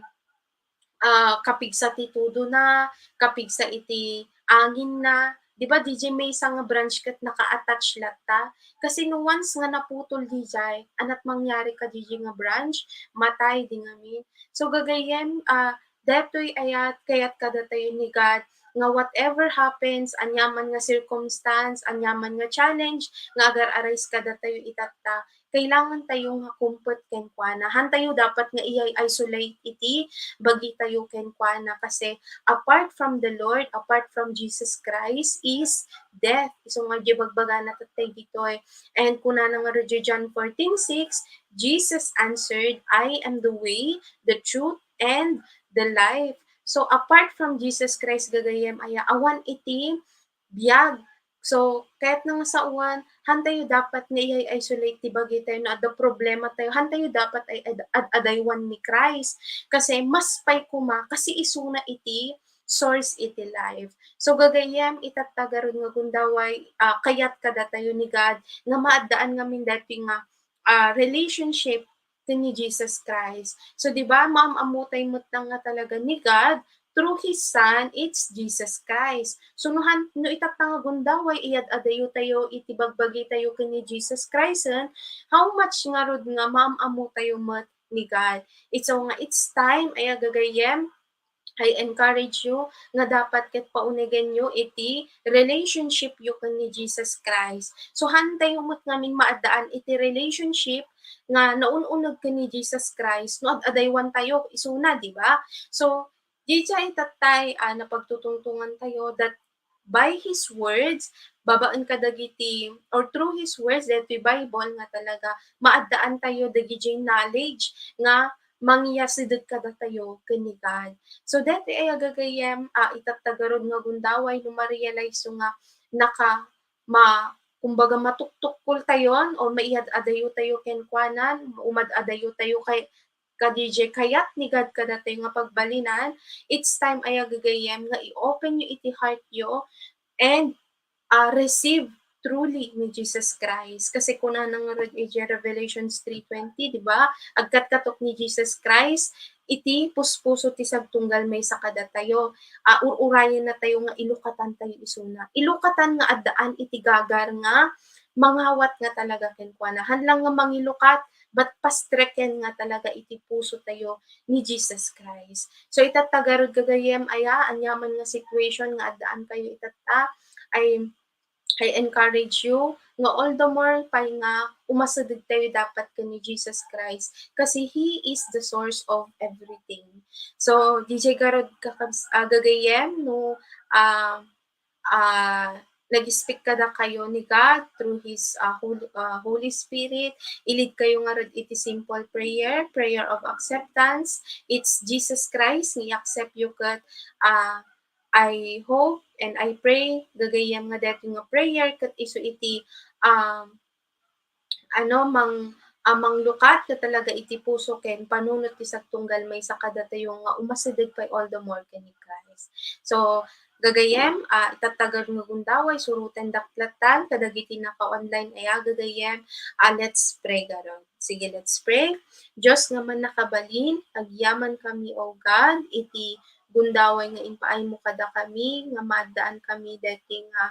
ah, kapigsa ti tudona, kapigsa iti anginna, di ba, diay maysa nga branch ket naka-attach latta. Kasi no once nga naputol diay, anat mangyari kadiay nga branch, matay di ngamin. So, gagayyem, ah, detoy ayat, kayat kadatayo ni God, nga whatever happens, aniaman nga circumstance, aniaman nga challenge nga agar-arise kadatayo itatta, kailangan tayo nga kumpet kenkuana. Haan tayo dapat nga iyay-isolate iti bagi tayo kenkuana, kasi apart from the Lord, apart from Jesus Christ, is death. Isu nga diay bagbagana tattay ditoy. And kunana ngarud diay John fourteen six, Jesus answered, "I am the way, the truth, and the life." So, apart from Jesus Christ, gagayyem aya, awan iti biag. So, kayatna nga saoan, haan tayo dapat nga iyay-isolate ti bagi tayo no adda problema tayo. Haan tayo dapat ay ad-, ad-, adaywan ni Christ. Kasi mas pay koma, kasi isuna iti source iti life. So, gagayyem, itatta garud nga gundaway, ah, kayat kadatayo ni God nga maaddaan ngamin daytoy nga, ah, relationship ken ni Jesus Christ. So, di ba, maam-ammo tayo met nga talaga ni God through His Son, it's Jesus Christ. So, no han-, no itatta nga gundaway, iyad-adayo tayo iti bagbagi tayo ken ni Jesus Christ, eh, how much ngarud nga maam-ammo tayo met ni God? It's, so nga, it's time, aya gagayyem, I encourage you nga dapat ket paunegenyo iti relationship yo ken ni Jesus Christ. So, haan tayo met ngamin maaddaan iti relationship nga naun-uneg ken ni Jesus Christ no ad-adaywan tayo isuna, di ba? So, diay itattay, ah, napagtutungtungan tayo that by His words, babaen kadagiti, or through His words, daytoy Bible nga talaga, maaddaan tayo dagiti knowledge nga mangiyasideg kadatayo ken ni God. So, daytoy aya gagayyem, ah, itatta garud nga gundaway no ma-realize yo nga naka-, ma-, kumbaga, matuktukkoltayon or maiyad-adayotayo kenkuanan, umad-adayotayo kay-, kadi jay kayat ni God kadatayo nga pagbalinan, it's time aya gagayyem nga i-open yo iti heart yo and, ah, receive truly ni Jesus Christ. Kasi kunana ngarud iti Revelations three twenty, di ba? Agkatkatok ni Jesus Christ iti puspuso ti sagtunggal maysa kadatayo. Ah, ur-urayennatayo nga ilukatantayo isuna. Ilukatan nga addaan iti gagar nga mangawat nga talaga kenkuana. Haan lang nga mangilukat, but pastreken nga talaga iti pusotayo ni Jesus Christ. So, itatta garud gagayyem aya, aniaman nga situation nga addaankayo itatta, I, I encourage you nga all the more pay nga umasidegtayo dapat ken ni Jesus Christ kasi He is the source of everything. So, D J garud kakabs-, ah, gagayyem no, ah, ah, nag-speak kadakayo ni God through His, ah, Holy, ah, Holy Spirit. Ilidkayo ngarud iti simple prayer, prayer of acceptance. It's Jesus Christ nga i-accept yo ket, ah, I hope and I pray gagayyem nga daytoy nga prayer ket isu iti, um, ano, mang-, ah, manglukat nga talaga iti puso ken panunot ti sagtunggal maysa kadatayo nga umasideg pay all the more ken ni Christ. So, gagayyem, ah, itatta garud nga gundaway, surotendak lattan kadagiti naka-online aya gagayyem, ah, let's pray garud. Sige, let's pray. Dios nga mannakabalin, agyamankami, O God, iti gundaway nga impaaymo kadakami nga maaddaankami daytoy nga,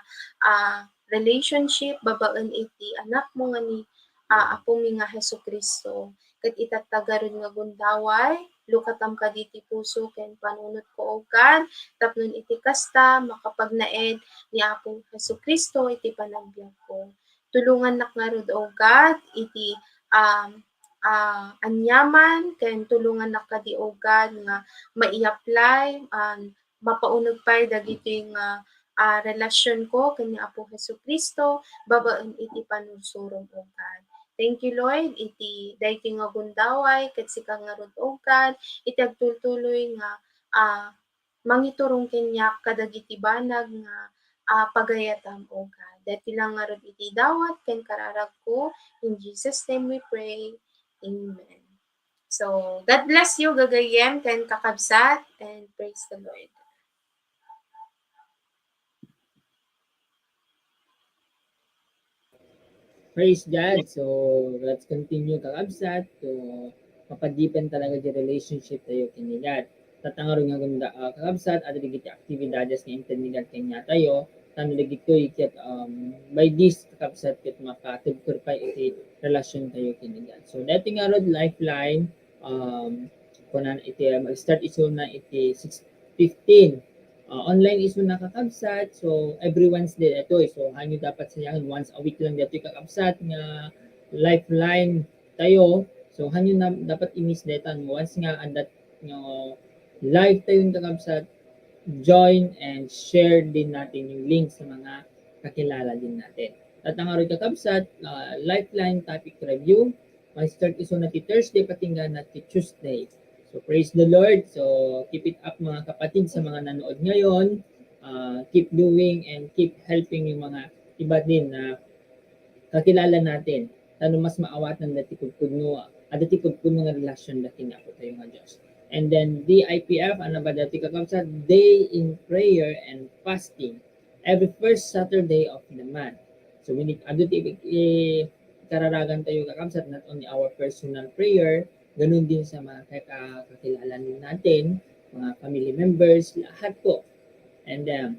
ah, relationship babaen iti Anakmo nga ni, ah, Apomi nga Jesu-Cristo. Ket itatta garud nga gundaway, lukatam kadi ti puso ken panunotko, O God, tapno iti kasta, makapagnaed ni Apo Jesu-Cristo iti panagbiagko. Tulongannak ngarud, O God, iti, um, ah, aniaman, ken tulongannak kadi, O God, nga mai-apply, um, mapauneg pay dagitoy nga, ah, relasionko ken ni Apo Jesu-Cristo babaen iti panursurom, O God. Thank you, Lord, iti daytoy nga gundaway ket sika ngarud, O God, iti agtultuloy nga, ah, mangiturong kaniak kadagiti banag nga, ah, pagayatam, O God. Daytoy lang ngarud iti dawat ken kararagko. In Jesus' name we pray. Amen. So, God bless you, gagayyem ken kakabsat, and praise the Lord. Praise God. So, let's continue, kakabsat, to mapadipen talaga ti relationship tayo ken ni God. Itatta ngarud nga gunda, ah, kakabsat, adda dagiti aktibidades nga inted ni God kaniatayo, tapno dagitoy ket, um, by this, kakabsat, ket makatugkor pay iti relasion tayo ken ni God. So, daytoy ngarud, Lifeline, um, kunan iti, ah, mag-start isuna iti six fifteen. Ah, online isuna, kakabsat. So, every Wednesday daytoy. So, haanyo dapat sayangen, once a week lang daytoy, kakabsat, nga Lifeline tayo. So, haanyo na dapat i-miss dayta. Once nga adda nga live tayo, kakabsat, join and share din natin yung link sa mga kakilala din natin. Itatta ngarud, kakabsat, ah, Lifeline topic review. Mag-start isuna ti Thursday, patingga na ti Tuesday. So, praise the Lord. So, keep it up, mga kapatid, sa mga nanood ngayon. Ah, keep doing and keep helping yung mga iba din na kakilala natin. Tapno mas maawatan dati pudpudno, adda ti pudpudno nga relasion da ken Apo tayo nga Dios. And then, D I P F, ano ba dati, kakabsat? Day in Prayer and Fasting. Every first Saturday of the month. So, when it, adda ti, eh, kararagan tayo, kakabsat, not only our personal prayer, ganun din sa mga kaka-, kakilala natin, mga family members, lahat po. And, um,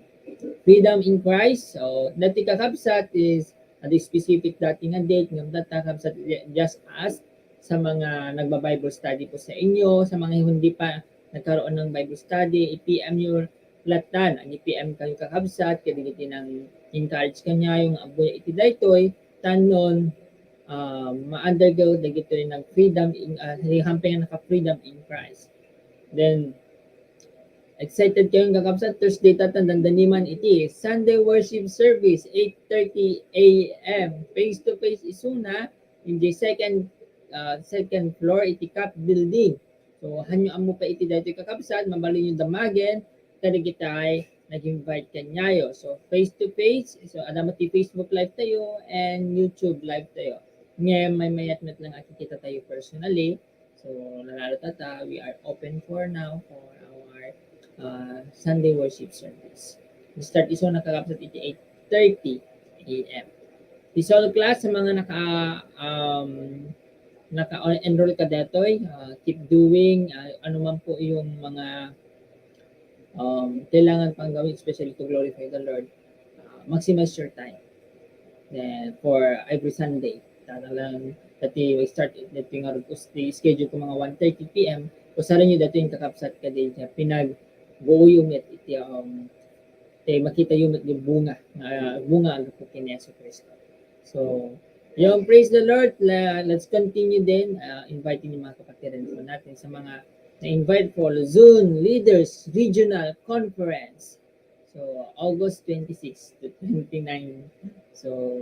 Freedom in Christ. So, dati, kakabsat, is, adda specific dati nga date, ngem itatta, kakabsat, just ask sa mga nagba-Bible study po sa inyo, sa mga hindi pa nagkaroon ng Bible study, i-P M nyo lattan, ag-P M kayo, kakabsat, kadagiti nang-encourage kaniayo nga agbuya iti daytoy, tapno, ah, ma-undergo dagitoy nang freedom in, ah, hampay nga naka-freedom in Christ. Then, excited kayo, kakabsat, Thursday itatta, dandani man iti Sunday worship service, eight thirty A M, face to face isuna, in the second, ah, second floor iti CAF building. So, hanyo ammo pay iti daytoy kakabsat, mabalinyo damagen, kadagitay nag-invite kaniayo. So, face to face, so, adda met ti Facebook Live tayo and YouTube Live tayo. Ngem, maymayat met lang a kikita tayo personally. So, lalo tata, we are open for now for our, uh, Sunday worship service. Start iso nga kakabsat iti eight thirty A M. Ti soul class sa mga naka, um, naka-enroll kadaytoy, uh, keep doing, uh, ano man po yung mga, um, kailangan pang gawin, especially to glorify the Lord, uh, maximize your time. Then, for every Sunday, talagang, dati mag-start, dati nga, schedule ko mga one thirty P M, usaran nyo dati yung kakabsat ka din siya, pinag-, buo yung it-, iti, um, eh, makita yung, yung bunga, ah, bunga ang po kay Yesu Cristo. So, yung praise the Lord, la-, let's continue din, ah, inviting yung mga kapatiran po natin sa mga na-invite for Luzon Leaders Regional Conference. So, August twenty-six to twenty-nine. So,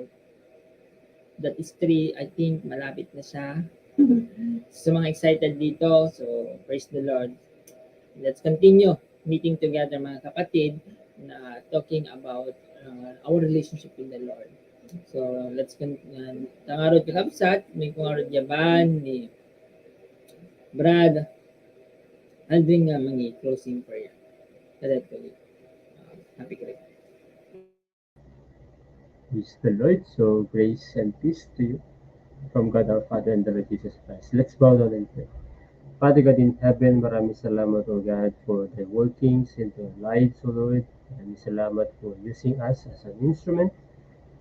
that is three, I think, malapit na siya. Sa mga excited dito, so, praise the Lord. Let's continue meeting together, mga kapatid, na talking about, uh, our relationship with the Lord. So, let's con-, uh, tangarod kakabsat, may pangarod yaban ni Brad Aldrin nga mangi closing prayer. Kadaytoy. Uh, happy Christmas. Praise the Lord. So, grace and peace to you from God our Father and the Lord Jesus Christ. Let's bow down and pray. Father God in heaven, maraming salamat, O God, for the workings in our lives, O Lord. Maraming salamat for using us as an instrument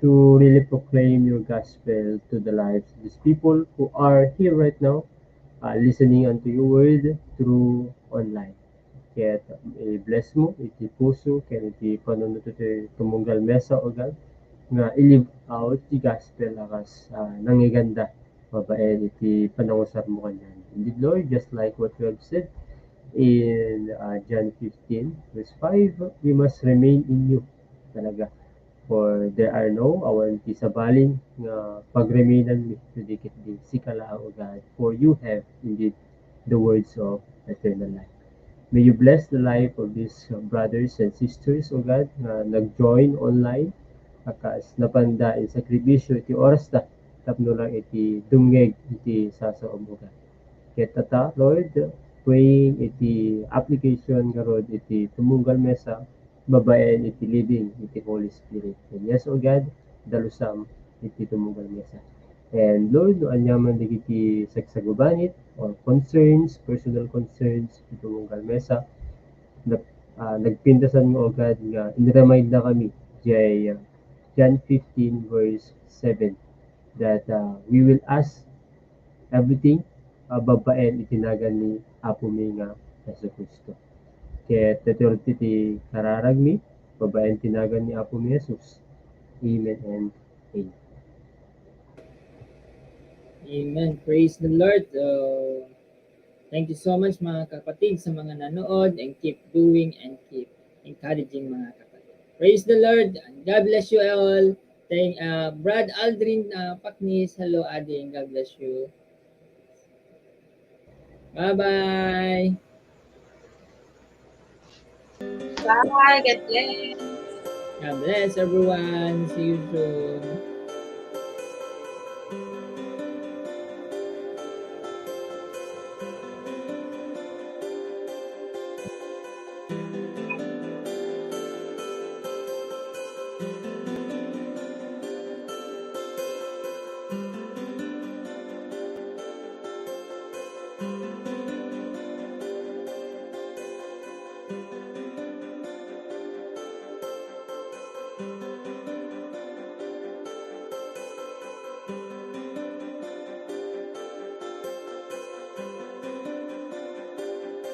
to really proclaim your gospel to the lives of these people who are here right now, uh, listening unto your word through online. Ket, eh, bless mo iti puso ken iti panunot iti tumunggal mesa, O God, nga i-live out ti gospel a kas, ah, nangiganda babaen iti panangusar mo kaniana. Indeed, Lord, just like what you have said in, ah, John fifteen, verse five, we must remain in you talaga. For there are no awan ti sabali nga pagremenanmi no di ketdi sika laeng, O God, for you have indeed the words of eternal life. May you bless the life of these, uh, brothers and sisters, O God, nga nag-join online, a kas napanda in sakripisyo iti orasta tapno lang iti dumngeg iti sasaom, O God. Ket tata, Lord, praying iti application ngarud iti tumunggal mesa, babaen iti leading iti Holy Spirit. And yes, O God, dalusam iti tumunggal mesa. And Lord, no aniaman dagiti sagsagubanit or concerns, personal concerns iti tumunggal mesa, nag-, ah, nagpintasan nga, O God, nga in-remind na kami jay, ah, John fifteen verse seven that, ah, we will ask everything, ah, babaen iti nagan ni Apomi nga Jesu Cristo. Ket daytoy ti kararagmi babaen ti nagan ni Apomi Jesus. Amen and amen. Amen. Praise the Lord. Uh, thank you so much, mga kapatid, sa mga nanood, and keep doing and keep encouraging, mga kapatid. Praise the Lord and God bless you all. Thank, uh, Brad Aldrin, uh, Paknis. Hello, Ading. God bless you. Bye-bye. Bye. God bless. God bless everyone. See you soon.